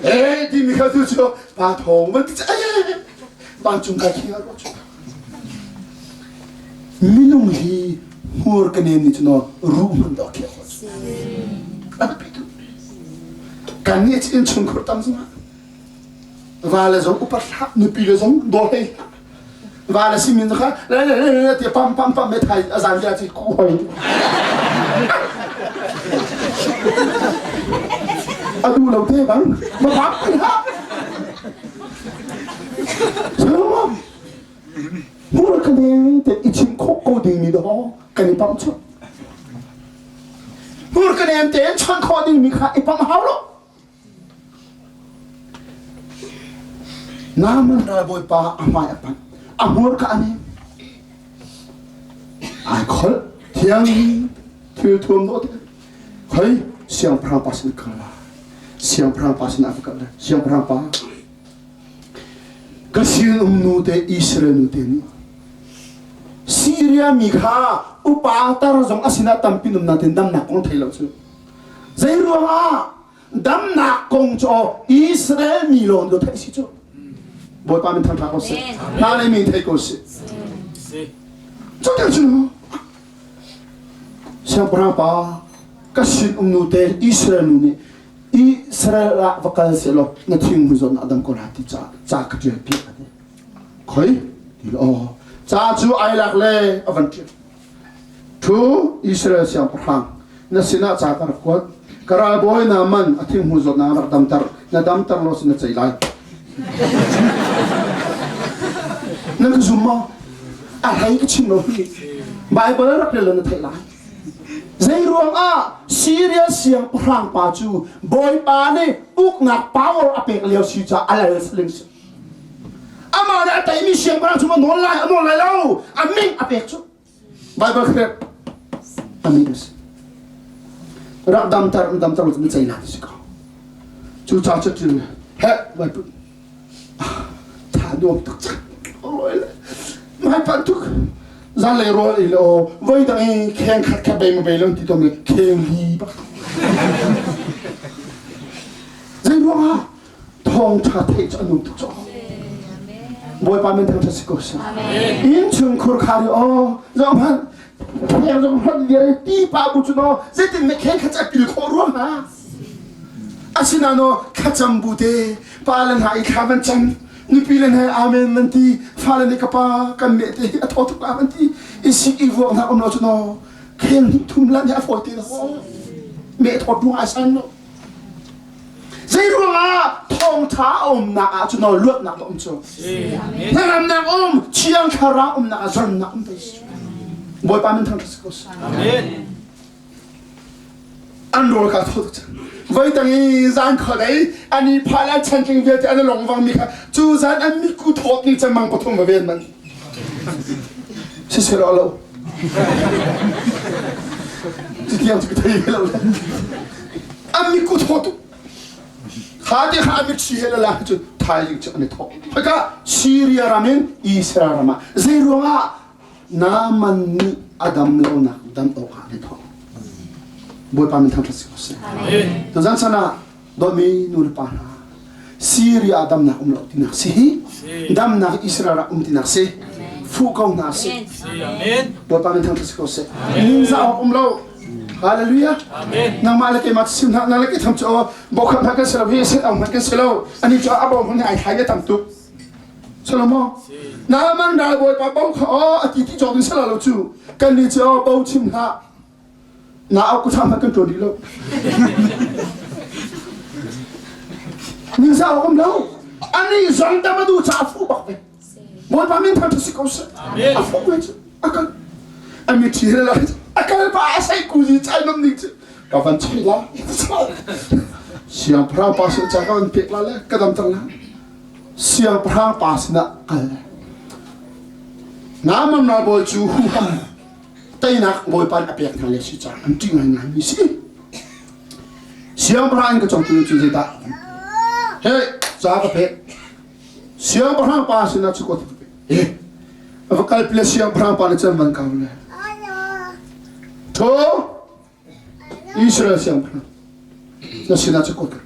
S1: Eh ti mi kha tu chu pa thong man ti ai vancung kai khi ro chu. Minung hi hmur ka nem ni chu no ru man do khi a pi tu. Kan ni in chung khur tam zong va le zong upat hlah nupi le zong daw hlei hlah va le si min kha le le le le ti pam pam pam me thai a zan dia chi ku hoi a du lo te bang ma bak ha Hmur ka ne te i chim khawh ko ding mi do kan i pam chu Hmur ka nem te chan khawh ding mi kha i pam hau lo Naaman ralbawipa a hmai a panh. A hmurka a nem. Ai kholh. Thiang thil thuam dawh te. Khoi siangpahrang pa sin kal la. Siangpahrang pa sin ah va kal la. Siangpahrang pa. Ka sin um nu te Israel nu te nih Syria mi kha upa tar zong a sinah tampi num natin damnak kong thei lo cu. Zei ruangah damnak kong cu Israel mi lawng do theih si cu Bawipa min thangṭha ko seh hna le mi thei ko seh cu tiang cu siangpahrang pa ka sin um nu te Israel nu nih Israel ah va kal seh law na thing hmu zawn adam ko la ti ca ca ka ṭial piak ati khoi ti aw ca cu ai lak le a van ṭial Thu Israel siangpahrang na sinah ca ka rak kuat. Ka ralbawi Naaman a thinghmui zawtnak rak damter. Na damter lo sin na cei lai. Na ka zum maw? A hlei ka chim lo hi. Bible rak rel na theih lai. Zei ruangah Syria siangpahrang pa cu Bawipa nih uknak power a pek lio si caah a lal saling si. Amah nih a teimi siangpahrang cu a nawl lai, a nawl lai lo. A min a pek cu. Bible khrep a min a si. Rak damter damter lo cu na cei na ti si ko. Cu ca caṭil he vai put tha nuam tuk cang. Oi le mai pan tuk. Zan lei rawl ei le aw voi dang i kheng khat kha bei ma bei lo ti tom le kheng li bak. Zei ruangah thawngṭha theih cu a nung tuk caw. Bawipa min thangṭhat si ko seh. Inn chung khurkhar i aw zoh hmanh kheng zong hlonh viar i ti pa bu cu naw zeitin na kheng kha cu a pil khawh ruang hna. Asinain aw thlacam bu te pa le hna i thla van cam nupi le hna amen nan ti fale nih ka pa kan meh te hi a thaw tuk la van ti i sik i vuak hna um lo cu naw kheng hnih thum lan hi a fawi te lo meh thawt ruang ai san lo. Zeiruangah thawngṭha a umnak ah cun luatnak a um cu. Hnangamnak um, thiang thlarau umnak ah zonnak um te si. Bawipa min thangṭhat si ko seh. Amen. An rawl ka tho tuk cang. Voi tang i zan khodei an i phal an chantling vialte an longvang mi kha cu zan an miku thawt ni cang mang pathum va ven man. Siseh lo. Cutiang cu ka thei lo. An miku thaw tuk. Kha ti kha an mitthli he la cu thaizing cu an i thawh. Haka Syria ram in Israel ram ah zei ruangah Naaman nih a dam lonak dam awkah an i thawh. Bawipa min thangṭhat si ko seh. Tuzan chan ah dawtmi nu le pa hna Syria damnak um lo tinak si hi damnak Israel ah um tinak si fuh ko hna si Bawipa min thangṭhat si ko seh. Ningzah awk um lo. Hallelujah. Nangmah le keimah sim hna nang le ke tham cu bokhat hna kan si lo hi set ang hmanh kan si lo ani cu a bo hmun ai thlai le tam tuk Salomo Naaman ral bawipa bo kha aw a ti ti cawk in sala lo cu kan ni cu aw bo chim hlah na au ku tham kan tuan dih lo ningzah awk um lo ani zong dam a du ca a fu bak ve Bawipa min thang si ko seh a fu ve cu a kal a mitthli he la a kal pa a sei ku zi chai nom ning cu ka van chei la siangpahrang pa sin ca ka van pek la le ka dam cang la siangpahrang pa sinah kal Naaman ralbawi cu huham teinak Bawipa nih a pek hna le si caah an ṭih ngaingai mi si. Siangpahrang in ka congtu cu zeidah? He ca ka pek. Siangpahrang pa sinah cu ka pek. Eh, a va kalpi le siangpahrang pa nih cun van kau le. Tho Israel siangpahrang na sinah cu ka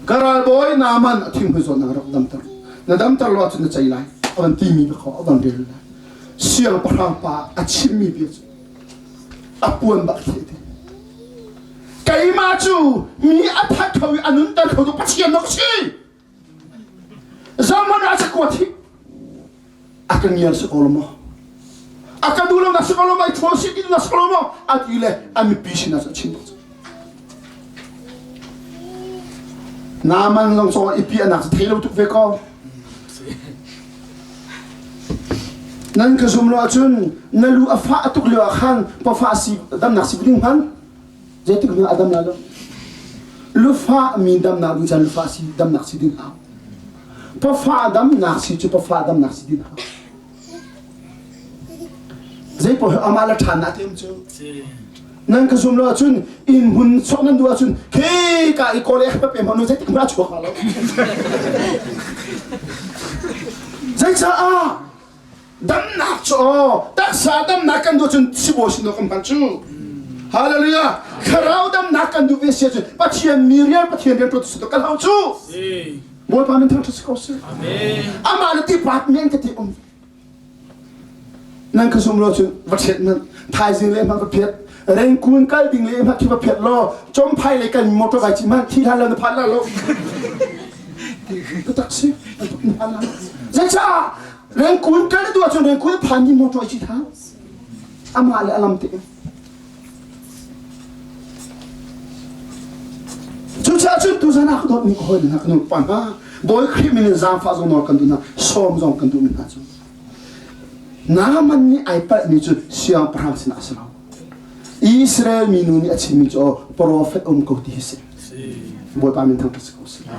S1: Ka ralbawi Naaman a thinghmui zawtnak rak damter. Na damter lo ahcun na cei lai. A van timi bia kha a van rel lai. Siangpahrang pa a chimmi bia cu a puan bak a ti. Keimah cu mi a that kho i a nunter kho tu Pathian na ka si. Zaman ah cakuat hi a ka ngiar si ko lo maw? A ka duh lo na si ko lo maw? I ṭhawl si ti na si ko lo maw? A ti le a mipi sinah a chim bak. Naaman zong cawng i piahnak cu thei lo tuk ve ko. Nan ka zum lo ahcun na lu a fah tuk lio ah khan pafa si damnak si ding hman Zeitik hmanh a dam lai lo. Lufa mi damnak ding caan lufa si damnak si ding hau. Pafa damnak si cu pafa damnak si ding hau. Zei paoh amah le ṭhan na tem cu. Nan ka zum lo ahcun inn hmun sok nan duh ahcun khi ka i kawl e pe hmanu zeitik hmanh a chuak lo. Zeicaah Damnak cu aw taksa damnak kan duh cun sibawi sin kan hman cu. Hallelujah. Thlarau damnak kan duh ve si cun Pathian mi rian Pathian rian tuan tu kan hau cu. Bawipa min thangṭhat si ko seh. Amah le tipat men ka ti um. Nan ka zum lo cun va ṭhet nan thaizing le hmang va phiat rengkun kal ding le hmang khi va phiat law chomphai le kan motor vai ci hmang thi hlan lo na phan la lo. Ka tak si. Zeicah Rengkun kal tu ahcun rengkun phan mi motor ci tha. Amah le alam te. Cucaah cun tuzan ah ka dawtmi ka hawi hna ka nu pa hna Bawi Khrih min in zaangfah zong nawl kan duh hna sawm zong kan duh mi hna cu Naaman nih ai palhmi cu siangpahrang sinah a si lo. Israel minu nih a chimmi cu aw profet um ko ti hi si. Bawipa min thangṭhat si ko seh.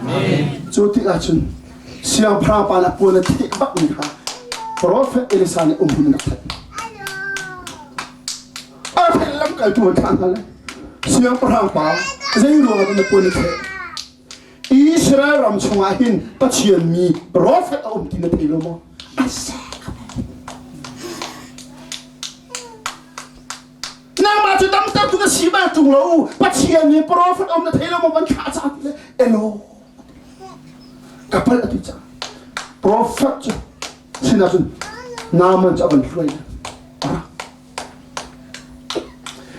S1: Cu tikah cun siangpahrang pa nih a puan a theh bakmi kha profet Elisa nih umhmun in a that. A lamkaltu an thah hna le siangpahrang pa Zei ruangah dah na puan i thleh? Israel ram chungah hin Pathian mi profet a um ti na thei lo maw? Nangmah cu damtertu na si bal ṭung lo. Pathian mi profet um na thei lo maw? Van thlah ca ti le elo. Ka palh a ti ca. Profet cu sinah cun Naaman cu a van hruai.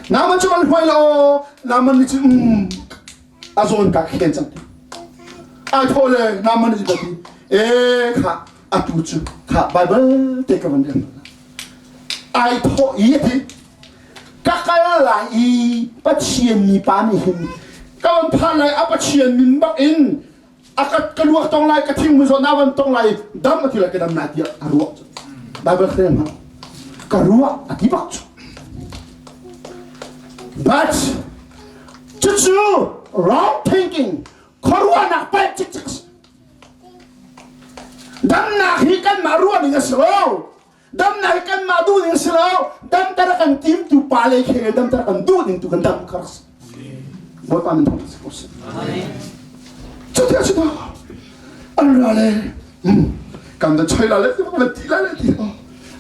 S1: Naaman cu van hruai law Naaman nih cun a zawn ka khen cang ti. Ai thaw le Naaman nih cun ti e kha atu cu kha Bible te ka van rel. Ai thawh i a ti ka kal lai i Pathian mipa nih hin ka van phan lai a Pathian min bak in a ka ka luak tong lai ka thing zawn a van tong lai dam a ti lai ka dam lai tiah a ruah cu Bible khrem ha ka ruah a ti bak cu but cucu wrong thinking khuaruahnak palh cikcek damnak hi kanmah ruah ning a si lo damnak hi kanmah duh ning a si lo damter a kan timtu pa le khel damter a kan duh ning tu kan dam kha rak si Bawipa min thawng si ko seh cuti a si ta an ra le kan da choi la le ti kan ti la le ti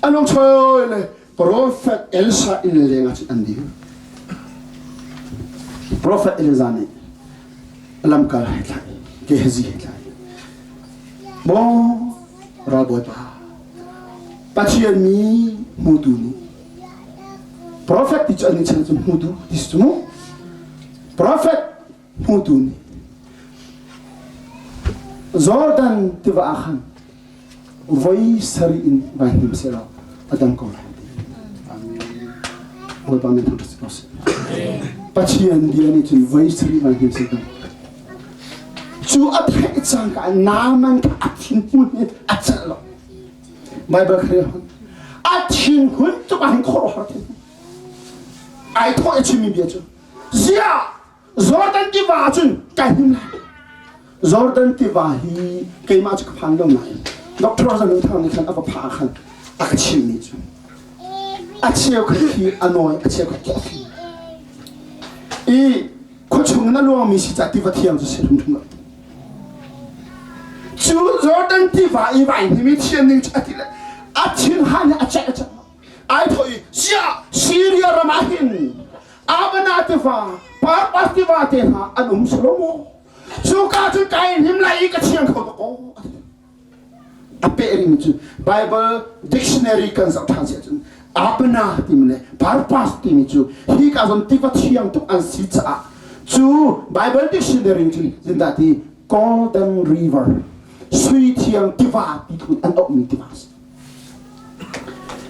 S1: an long choi le prophet Elsa in leng ah cun an dir prophet Elisa nih lamkal he thlai Gehazi he thlai Maw ralbawipa, Pathian mi hmutu nih profet ti cu an chan cun hmutu ti si cu mu profet hmutu nih Jordan tiva ah khan voi sarih in vai hnim seh law a dam ko lai. Bawipa min thangṭhat si ko seh. Pathian bia nih cun voi sarih vai hnim seh dam. Cu a theih cangka Naaman kha a thinhun in a celh lo. Bible kha hon. A thinhun tuk ah hin khuaruahhar thin. Ai thawh i chimmi bia cu ziah Jordan tiva ah cun kai hnim lai. Jordan tiva hi keimah cu ka phan lo nain Dr. Zalun Thang nih khan a va pha khan a ka chimmi cu a cheukhat khi a nawi a cheukhat khi a fim. I khuachung in a luangmi si ca tiva thiang cu si hrimhrim lo. Cu Jordan tiva i vai hnimi thian ning cu a ti le a thin han a ceih a ceih. Ai thawh i siah Syria ram ah hin Abana tiva, Parpas tiva te hna an um silo maw? Cuka cun kai hnim lai i ka thiang kho tuk aw. A peh rihmi cu Bible dictionary kan zoh ṭhan si ahcun Abana timi le Parpas timi cu hi ka zawn tiva thiang tuk an si caah cu Bible dictionary cun zindah ti Golden River sui thiang tiva ti thun an auhmi tiva a si.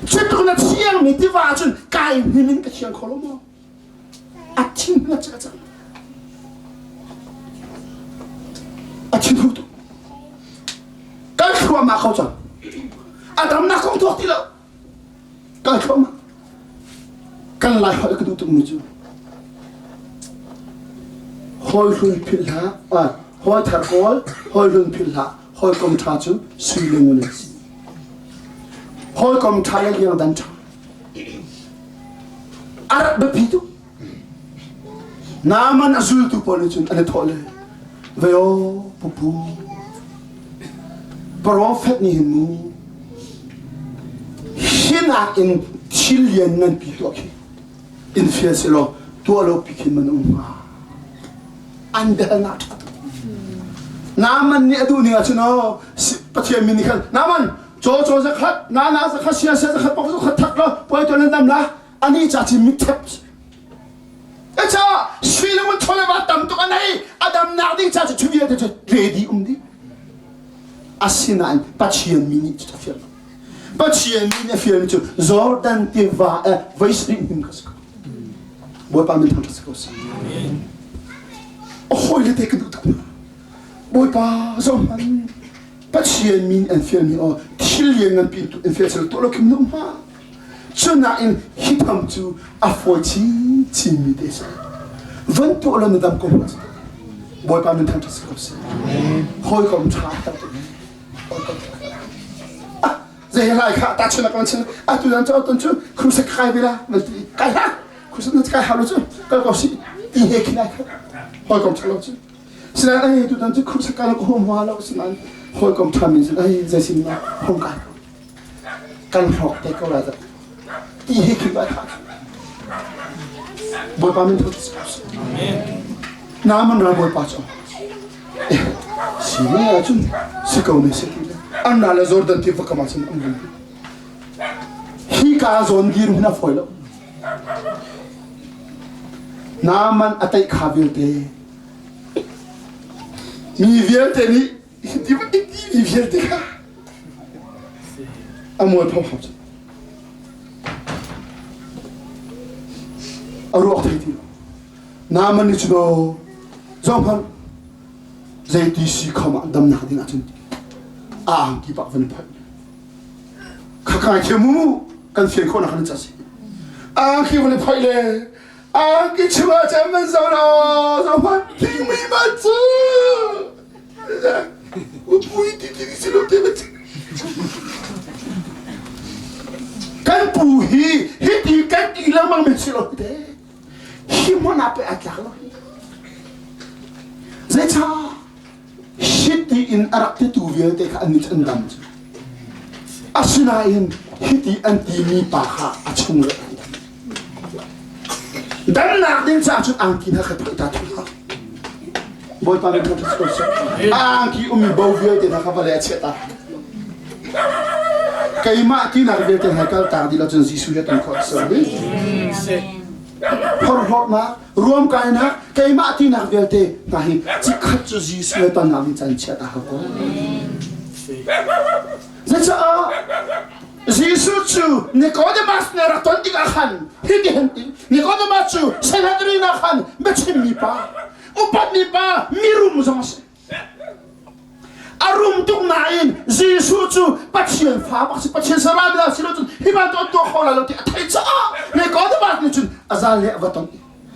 S1: Cutluk na thiangmi tiva cun kai hnim in ka thiang kho lo maw? A thin na cah cang. A thin hu tuk. Kal thluahmah kho cang. A damnak kong tuak ti lo. Kal thluahmah. Kan lai holh ka duh tukmi cu hawi hlun philh hlah, hawi thar kawl, hawi hlun philh hlah, hawikom ṭha cu sui le ngun an si. Hawikom ṭha le liangdan ṭha. A rak biapi tuk. Naaman a zultu pawl nih cun an i thawh le vei aw pupu profet nih hin mu hinak in thil lian nganpi tuah khi in fial si law tuah lo pi khin man um hnga an biahalnak ṭha tuk Naaman nih a duh ning ahcun aw Pathian min nih khan Naaman caw caw zakhat na na zakhat sia sia zakhat pok zakhat thak law puai tuan nan dam la ani ca ci mit thep Echa sui le ngun chole va tam tuk anei a damnak ding ca cu chu vialte cu ready um dih asinain Pathian mi nih cu a fial Pathian mi nih a fialmi cu Jordan tiva eh voi sarih hnim ka si ko Bawipa min thangṭhat si ko seh a hawile te ka duh tuk hna Bawipa zohhmanh Pathian min an fialmi aw thil lian nganpi in fial sel tuah lo khim nung hma Cunain hi tham cu a fawi chinchin mi te si. Van tuah lo na dam ko hna. Bawipa min thangṭhat si ko seh. Hawikom ṭha herh tuk. Hawikom ṭha. Ah, zei lai kha ta chun kan chin atu dan cu ton cu crusade kai ve la na ti kai ha crusade na kai ha lo cu kal ko si ti he khin ai kha. Hawikom ṭha lo cu. Sinain ai tutan cu khuh sakka ka hum hua lo sinain hawikom ṭha min cun ai zeisin ma hong kai ko. Kan hrawk te ko lai dah. Ti hi khi ba tha. Bawipa min thut. Amen. Naaman ral Bawipa cu si ne ahcun si ko ne si ti le an na le Jordan tiva kam ah cun an vun hi ka zawn dir hun a fawi lo Naaman a teih kha vialte mi vialte nih mi vialte kha a mualpho hau cu a ruak thei ti lo Naaman nih cun zohhmanh zeiti si khom ah damnak ding ahcun a angki pak van phoih khaka khi mu kan fian khawhnak kan ca si angki van phoih le angki chungah cem van zo lo zohhmanh thingmi man cu upui ti ti si lo te kan pu hi hi ti kan ti lengmang men si lo te hi hmun ah pei a tlak lo hi zeicah hiti in a rak titu vialte kha an an dam cu asinain hiti an timi pa kha a chung le an dam damnak ding caah cun angki hna kha phoih ta thung hlah Bawipa min thangṭhat ko seh angki ummi bo vialte hna kha vale a chiah ta keimah tinak vialte hna kal tak dih lo cun Jesuh he ton khawh a si phorhlawtnak ruamkainak keimah tinak vialte hna hi cikhat cu Jesuh he tonnak ding can chiat a hau ko zecaah Jesuh cu Nicodemus nih rak ton tikah khan hiti hin ti Nicodemus cu Sanhedrin ah khan biachimmi pa upatmi pa mirum zong a si A rum tuk nain Jesuh cu Pathian fa bak si Pathian saram la si lo cun hi bantuk an tuah kho lai lo ti a theih caah Nicodemus nih cun a zal le a va ton.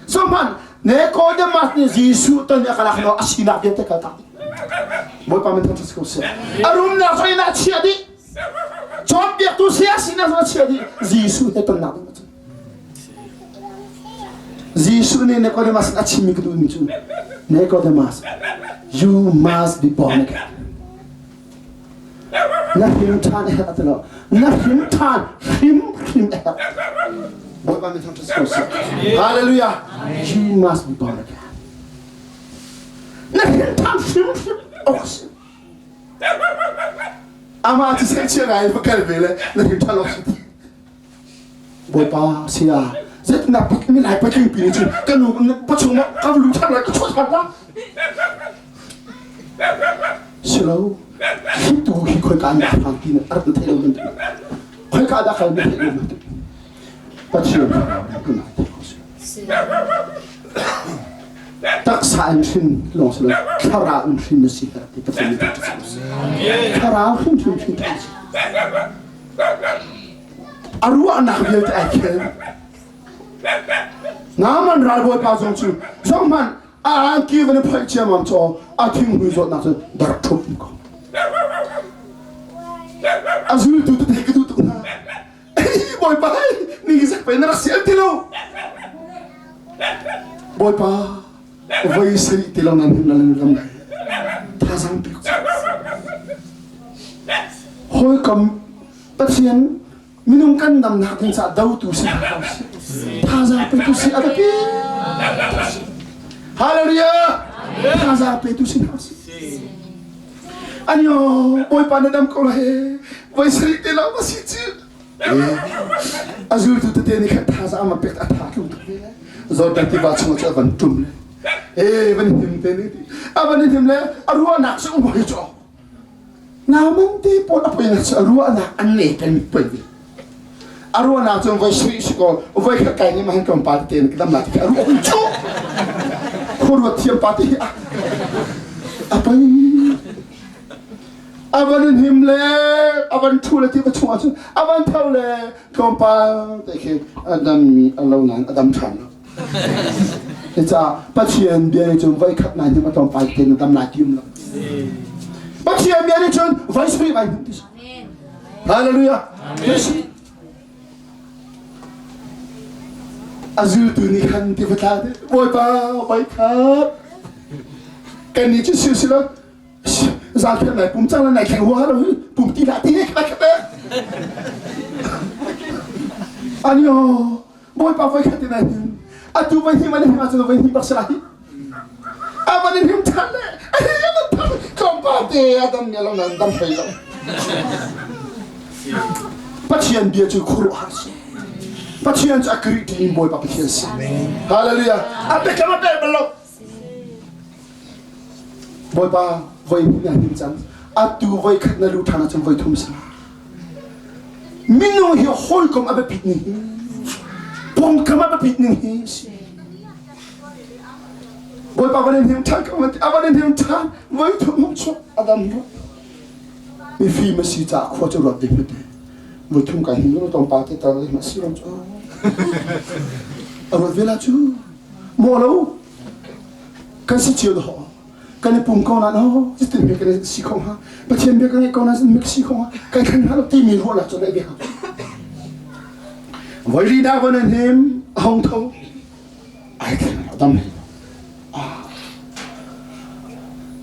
S1: So hman Nicodemus nih Jesuh ton i a kalak lo a sinak vialte kal tak dih. Bawipa min thangṭhat si ko seh. A rumnak zong in a chiah dih. Cawnpiaktu saya sinak zong a chiah dih. Jesuh he tonnak ding cun. Jesuh nih Nicodemus a chimmi ka duhmi cu Nicodemus, you must be born again. Na hrim ṭhan a herh ti lo. Na hrim ṭhan hrimhrim a herh. Bawipa min thangṭhat si ko seh. Hallelujah. You must be born again. Na hrim ṭhan hrimhrim awk si. Amah cu sehchia ngai va kal ve le na hrim ṭhan awk si ti. Bawipa saya zeitindah milai patling pi nih cun ka nu pachung ah ka lu ṭhan lai ka chuah ṭhan la silo hi tu hi khoika an dah phan ti na rak na theih lo man khoika dah kal na theih lo man Pathian taksa in hrin lawng si lo thlarau in hrin na si ti Pathian nih thlarau hrim hrim hrin A ruahnak vialte ai khel. Naaman ralbawipa zong cu zohhmanh a angki van i phoih ciammam cu a thinghmui zawtnak cu dar ṭhup ko. A zultu tete ka duh tuk hna. Bawipa ni zak pe na rak sial ti lo. Bawipa voi sarih ti lo nan him nan lam lai. Thazang pek. Hawikom Pathian minung kan damnak ding caah dotu si hna ko sih. Thazaang petu si a biapi. Hallelujah. Thazaang petu si hna sih. Anyo Bawipa na dam ko lai. Voi sarih te lo ma si cu. A zultu tete nih khan thazaang ma pek a tha tlung tuk ve le. Jordan tiva chung cu a van tum le. Eh van him te ni ti. A van him le a ruahnak cu um hoi cu. Nauman te pawl a poi cu a ruahnak an le kan poi ve. A ruahnak cu voi sui si ko voi khat kai nih mahan kan pa te ka dam la ti a ruah cu khuaruat thiam pa te hi a a poi a van in him le a van thu le ti va chung ahcun a van tho le tlawmpal te khi a dam mi a lo nain a dam ṭhan lo Cucaah Pathian bia nih cun voikhat nai hnim a tlawmpal te na dam lai ti um lo. Pathian bia nih cun voi sarih vai hnim ti si. Hallelujah. A zultu nih khan ti va tla te Bawipa voikhat. Kan ni cu sil silo zaangkhian nai pum cang la nai thleng hua lo hi pum ti hlah ti he kha kha Anio Bawipa voi khat in ai him atu voi him an him ahcun voi hnih bak si lai a van in him than le a hi a van than tlawmpal te a dam mi lo nan dam hlei lo Pathian bia cu khuaruahhar si Pathian cu a kri ti in Bawipa Pathian si Hallelujah a biakam a pel bal lo Bawipa voi hnih na him cang atu voi khat na lu ṭhan ahcun voi thum si Minung hi hawikom a biapit ning hi pawngkam a biapit ning hi si Bawipa van in him ṭhan ka van ti a van in him ṭhan voi thum hung chuak a dam ru mifim a si caah khua cu ruat ve hmete voi thum kai him lo tawng pa te tar le ma si ram cu a ruat ve la cu maw lo kan si cio ho kan i pum ko na no cutin bia kan si kho hnga Pathian bia kan ngeih ko na mi si kho hnga kan khan hnga lo timi ruahnak cu neih ve hau voi ri dah van an him a hong tho ai thleng lo dam hlei lo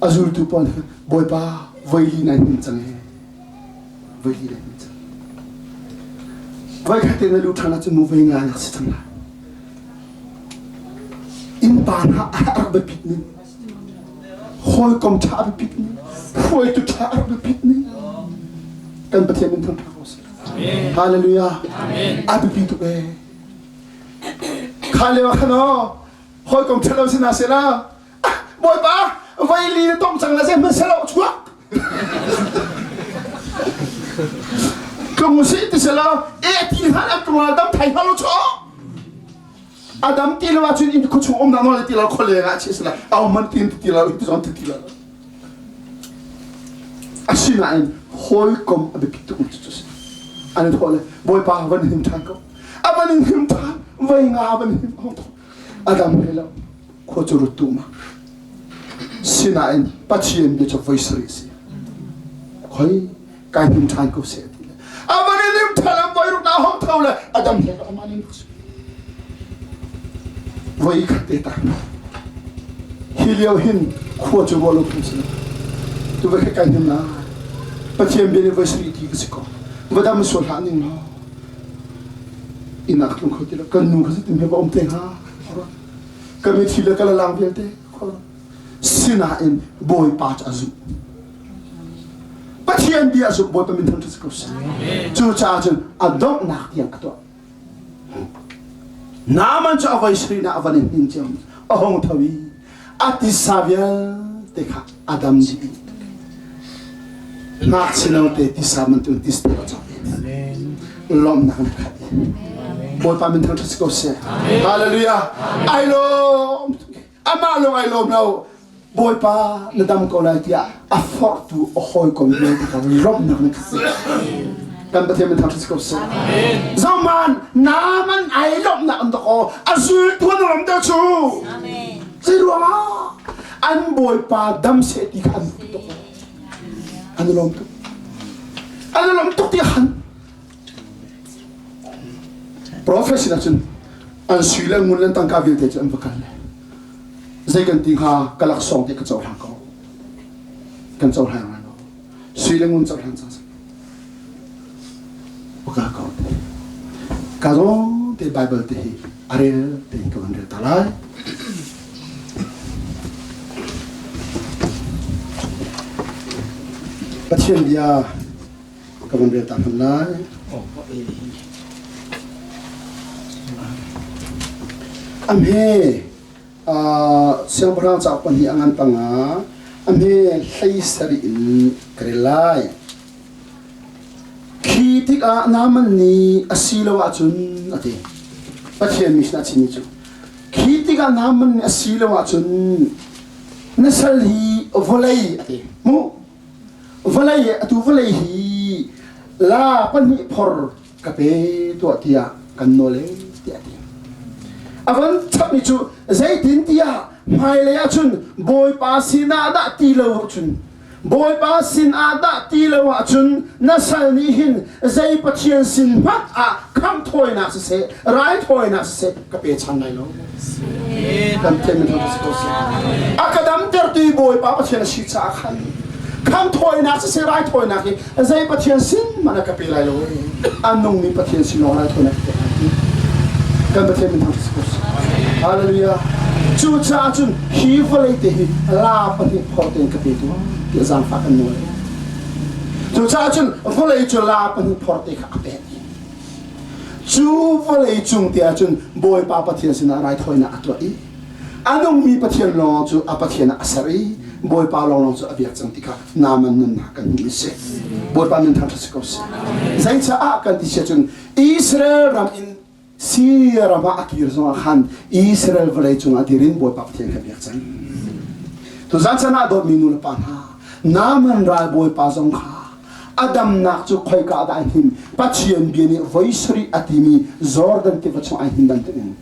S1: a zultu pawl Bawipa voi li nan him cang he voi li nan him cang voi khat te na lu ṭhan ahcun mu voi nga nak si cang lai Innpa hna a rak biapit ning, hawikom ṭha a biapit ning, hruaitu ṭha a rak biapit ning. Kan Pathian min thangṭhat ko seh. Hallelujah. A biapi tuk ee. Kha lio ah khan aw, hawikom ṭha lo si hna seh la, Bawipa, voi li na tong cang la zeihmanh chuak. Tlung si ti selaw e ti hlan an tlung la dam thai hna lo chaw. Adam ti lo ahcun inn khuachung um na nawl ti lo khualeng ah chi sela au man tin ti lo ti zong ti lo. Asinain hawikom a biapit tuk cu si. An thawh le Bawipa van him ṭhan ko. A van in him ṭhan voi nga van him Adam he lo khua cu rut tu ma sinain Pathian bia cu voi sarih si khoi kai hnim ṭhan ko seh ti le a van in lim ṭhan am voi ruk na hong tho le Adam he aman in voi khat te ta hi lio hin khua cu ruah lo phung si tu vai kai hnim na Pathian bia nih voi sarih ti ka si ko va dam sual hlah ning law inn ah tlung kho ti lo kan nu kha zeitin va um te hnga ka mitthli le ka lalang vialte sinain Bawipa cu a zumh Pathian bia a zumh Bawipa min thangṭhat si ko seh cucaah cun a donghnak tiang a tuah Naaman cu a voi sarih a van in hnin cio a hung tho i a tisa vialte kha a dam dih ngakchia note tisa bantuk tis te a cawk lawmhnak na khat Bawipa min thangṭhat si ko seh Hallelujah ai lawm amah lawng ai lawm lo Bawipa na dam ko lai tiah a forhtu a hawikom vialte kha lawmhnak na khat kan Pathian min thangṭhat si ko seh Zoman Naaman ai lawmhnak an dakaw a zultu an lawm deuh cu Zei ruangah an Bawipa dam seh ti kha an tuk an lawm tuk an lawm tuk ti khan Prophet sinah cun an sui le ngun le tangka vialte cu an va kal le zei kan ti hnga ka laksawng te ka cohlang ko kan cohlang lai lo sui le ngun cohlang cang va kal ko ka zawn te Bible te hi a rel te ka van rel ta lai Pathian bia ka van rel ta hman lai. Amhe siangpahrang cauk pahnih a ngan panga amhe hlei sarih in ka rel lai. Khi tikah Naaman nih a si lo ahcun a ti. Pathian mi sinah a chimmi cu khi tikah Naaman nih a si lo ahcun na sal hi vawlei a ti. Mu vawlei atu vawlei hi la pahnih phor ka pe tuah tiah kan nawl e tiah a ti. A van chapmi cu zeitin tiah hmailei ahcun Bawipa sinah dah ti lo ahcun Bawipa sin ah dah ti lo ahcun na sal nih hin zei pathian sin hmanh ah khamhthawinak siseh raithawinak siseh ka pe chan lai lo. Kan Pathian min thangṭhat si ko seh. A ka damtertu. Sertu i Bawipa Pathian a si caah khan khangthawinak siseh raithawinak hi zei Pathian sin hmanh a ka pe lai lo a nungmi Pathian sin lawng raithawinak ka pek lai ti kan Pathian min thangṭhat si ko seh. Hallelujah. Cucaah cun hi vawlei te hi la pahnih phor tein ka pe tuah tiah zaangfah kan nawl. Cucaah cun vawlei cu la pahnih phor te kha a pek. Cu vawlei cung te ah cun Bawipa Pathian sinah raithawinak a tuah i a nungmi Pathian lawng cu a Pathian ah a ser i Bawipa lawnglawng cu a biak cang ti kha Naaman nunnak kan hmuh i si. Bawipa min thangṭhat si ko seh. Zeicaah kan ti sia cun Israel ram in Syria ram ah a kir zongah khan Israel vawlei cungah dir in Bawipa Pathian kha biak cang. Tuzan chan ah dawtmi nu le pa hna, Naaman ralbawipa zong kha a damnak cu khoika dah ai hnim Pathian bia nih voi sarih a timi Jordan tiva chung ai hnim bantukin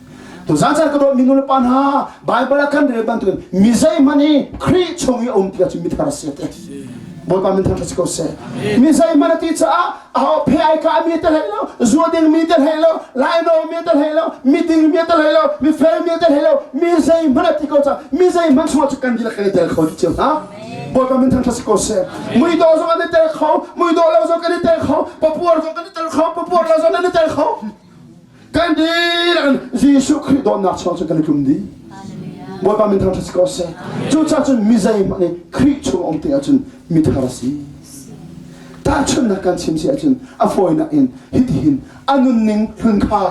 S1: Tuzan chan ka dawtmi nu le pa hna, Bible ah kan rel bantukin mi zeihmanh hi Khrih chung i a um tikah cun mithar a si a ti. Bawipa min thangṭhat si ko seh. Mi zeihmanh a ti caah aho phe ai ka mi te hlei lo, zua ding mi te hlei lo, lainawng mi te hlei lo, mi ding mi te hlei lo, mi fel mi te hlei lo, mi zeihmanh a ti ko caah mi zeihmanh chungah cu kan dihlak kan i tel kho dih cio hna. Bawipa min thangṭhat si ko seh. Muidawh zong an i tel kho, muidawh lo zong kan i tel kho, papuar zong kan i tel kho, papuar lo zong an i tel kho. Kan dihlak in Jesuh Khrih dawtnak chung cu kan i tlum dih. Bawipa min thangṭhat si ko seh. Cucaah cun mi zeihmanh nih Khrih chung um te ahcun mithar a si. Tahchunhnak kan chim si ahcun a fawinak in hitihin a nunning hlun kha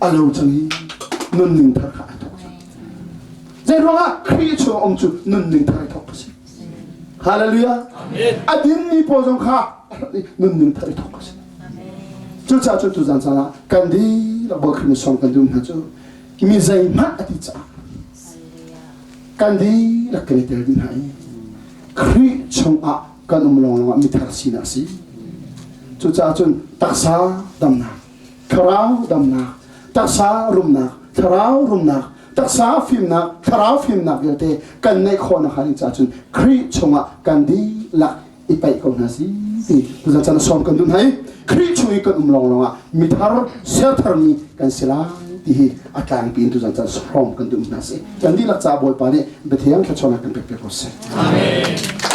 S1: a lo cang i nunning thar kha a thawk cang. Zeiruangah Khrih chung um cu nunning thar i thawk a si. Hallelujah. A dinmi pawl zong kha nunning thar i thawk a si. Cucaah cun tuzan caan ah kan dihlak Bawi Khrih sawm kan duh hna cu mi zeihmanh a ti caah kan dihlak kan i tel dih hna i Khrih chungah kan um lawnglawng ah mithar sinak a si. Cucaah cun taksa damnak, thlarau damnak, taksa rumnak, thlarau rumnak, taksa fimnak, thlarau fimnak vialte kan neih khawhnak hnga ding caah cun Khrih chungah kan dihlak i paih ko hna si ti tuzan chan sawm kan dun hai Khrih chung i kan um lawnglawng ah mithar sertharmi kan si lai ti hi a tlangpi in tuzan chan sawm kan duh hna si kan dihlak ca Bawipa nih biathiang thluachuahnak kan pek piak ko seh.
S2: Amen.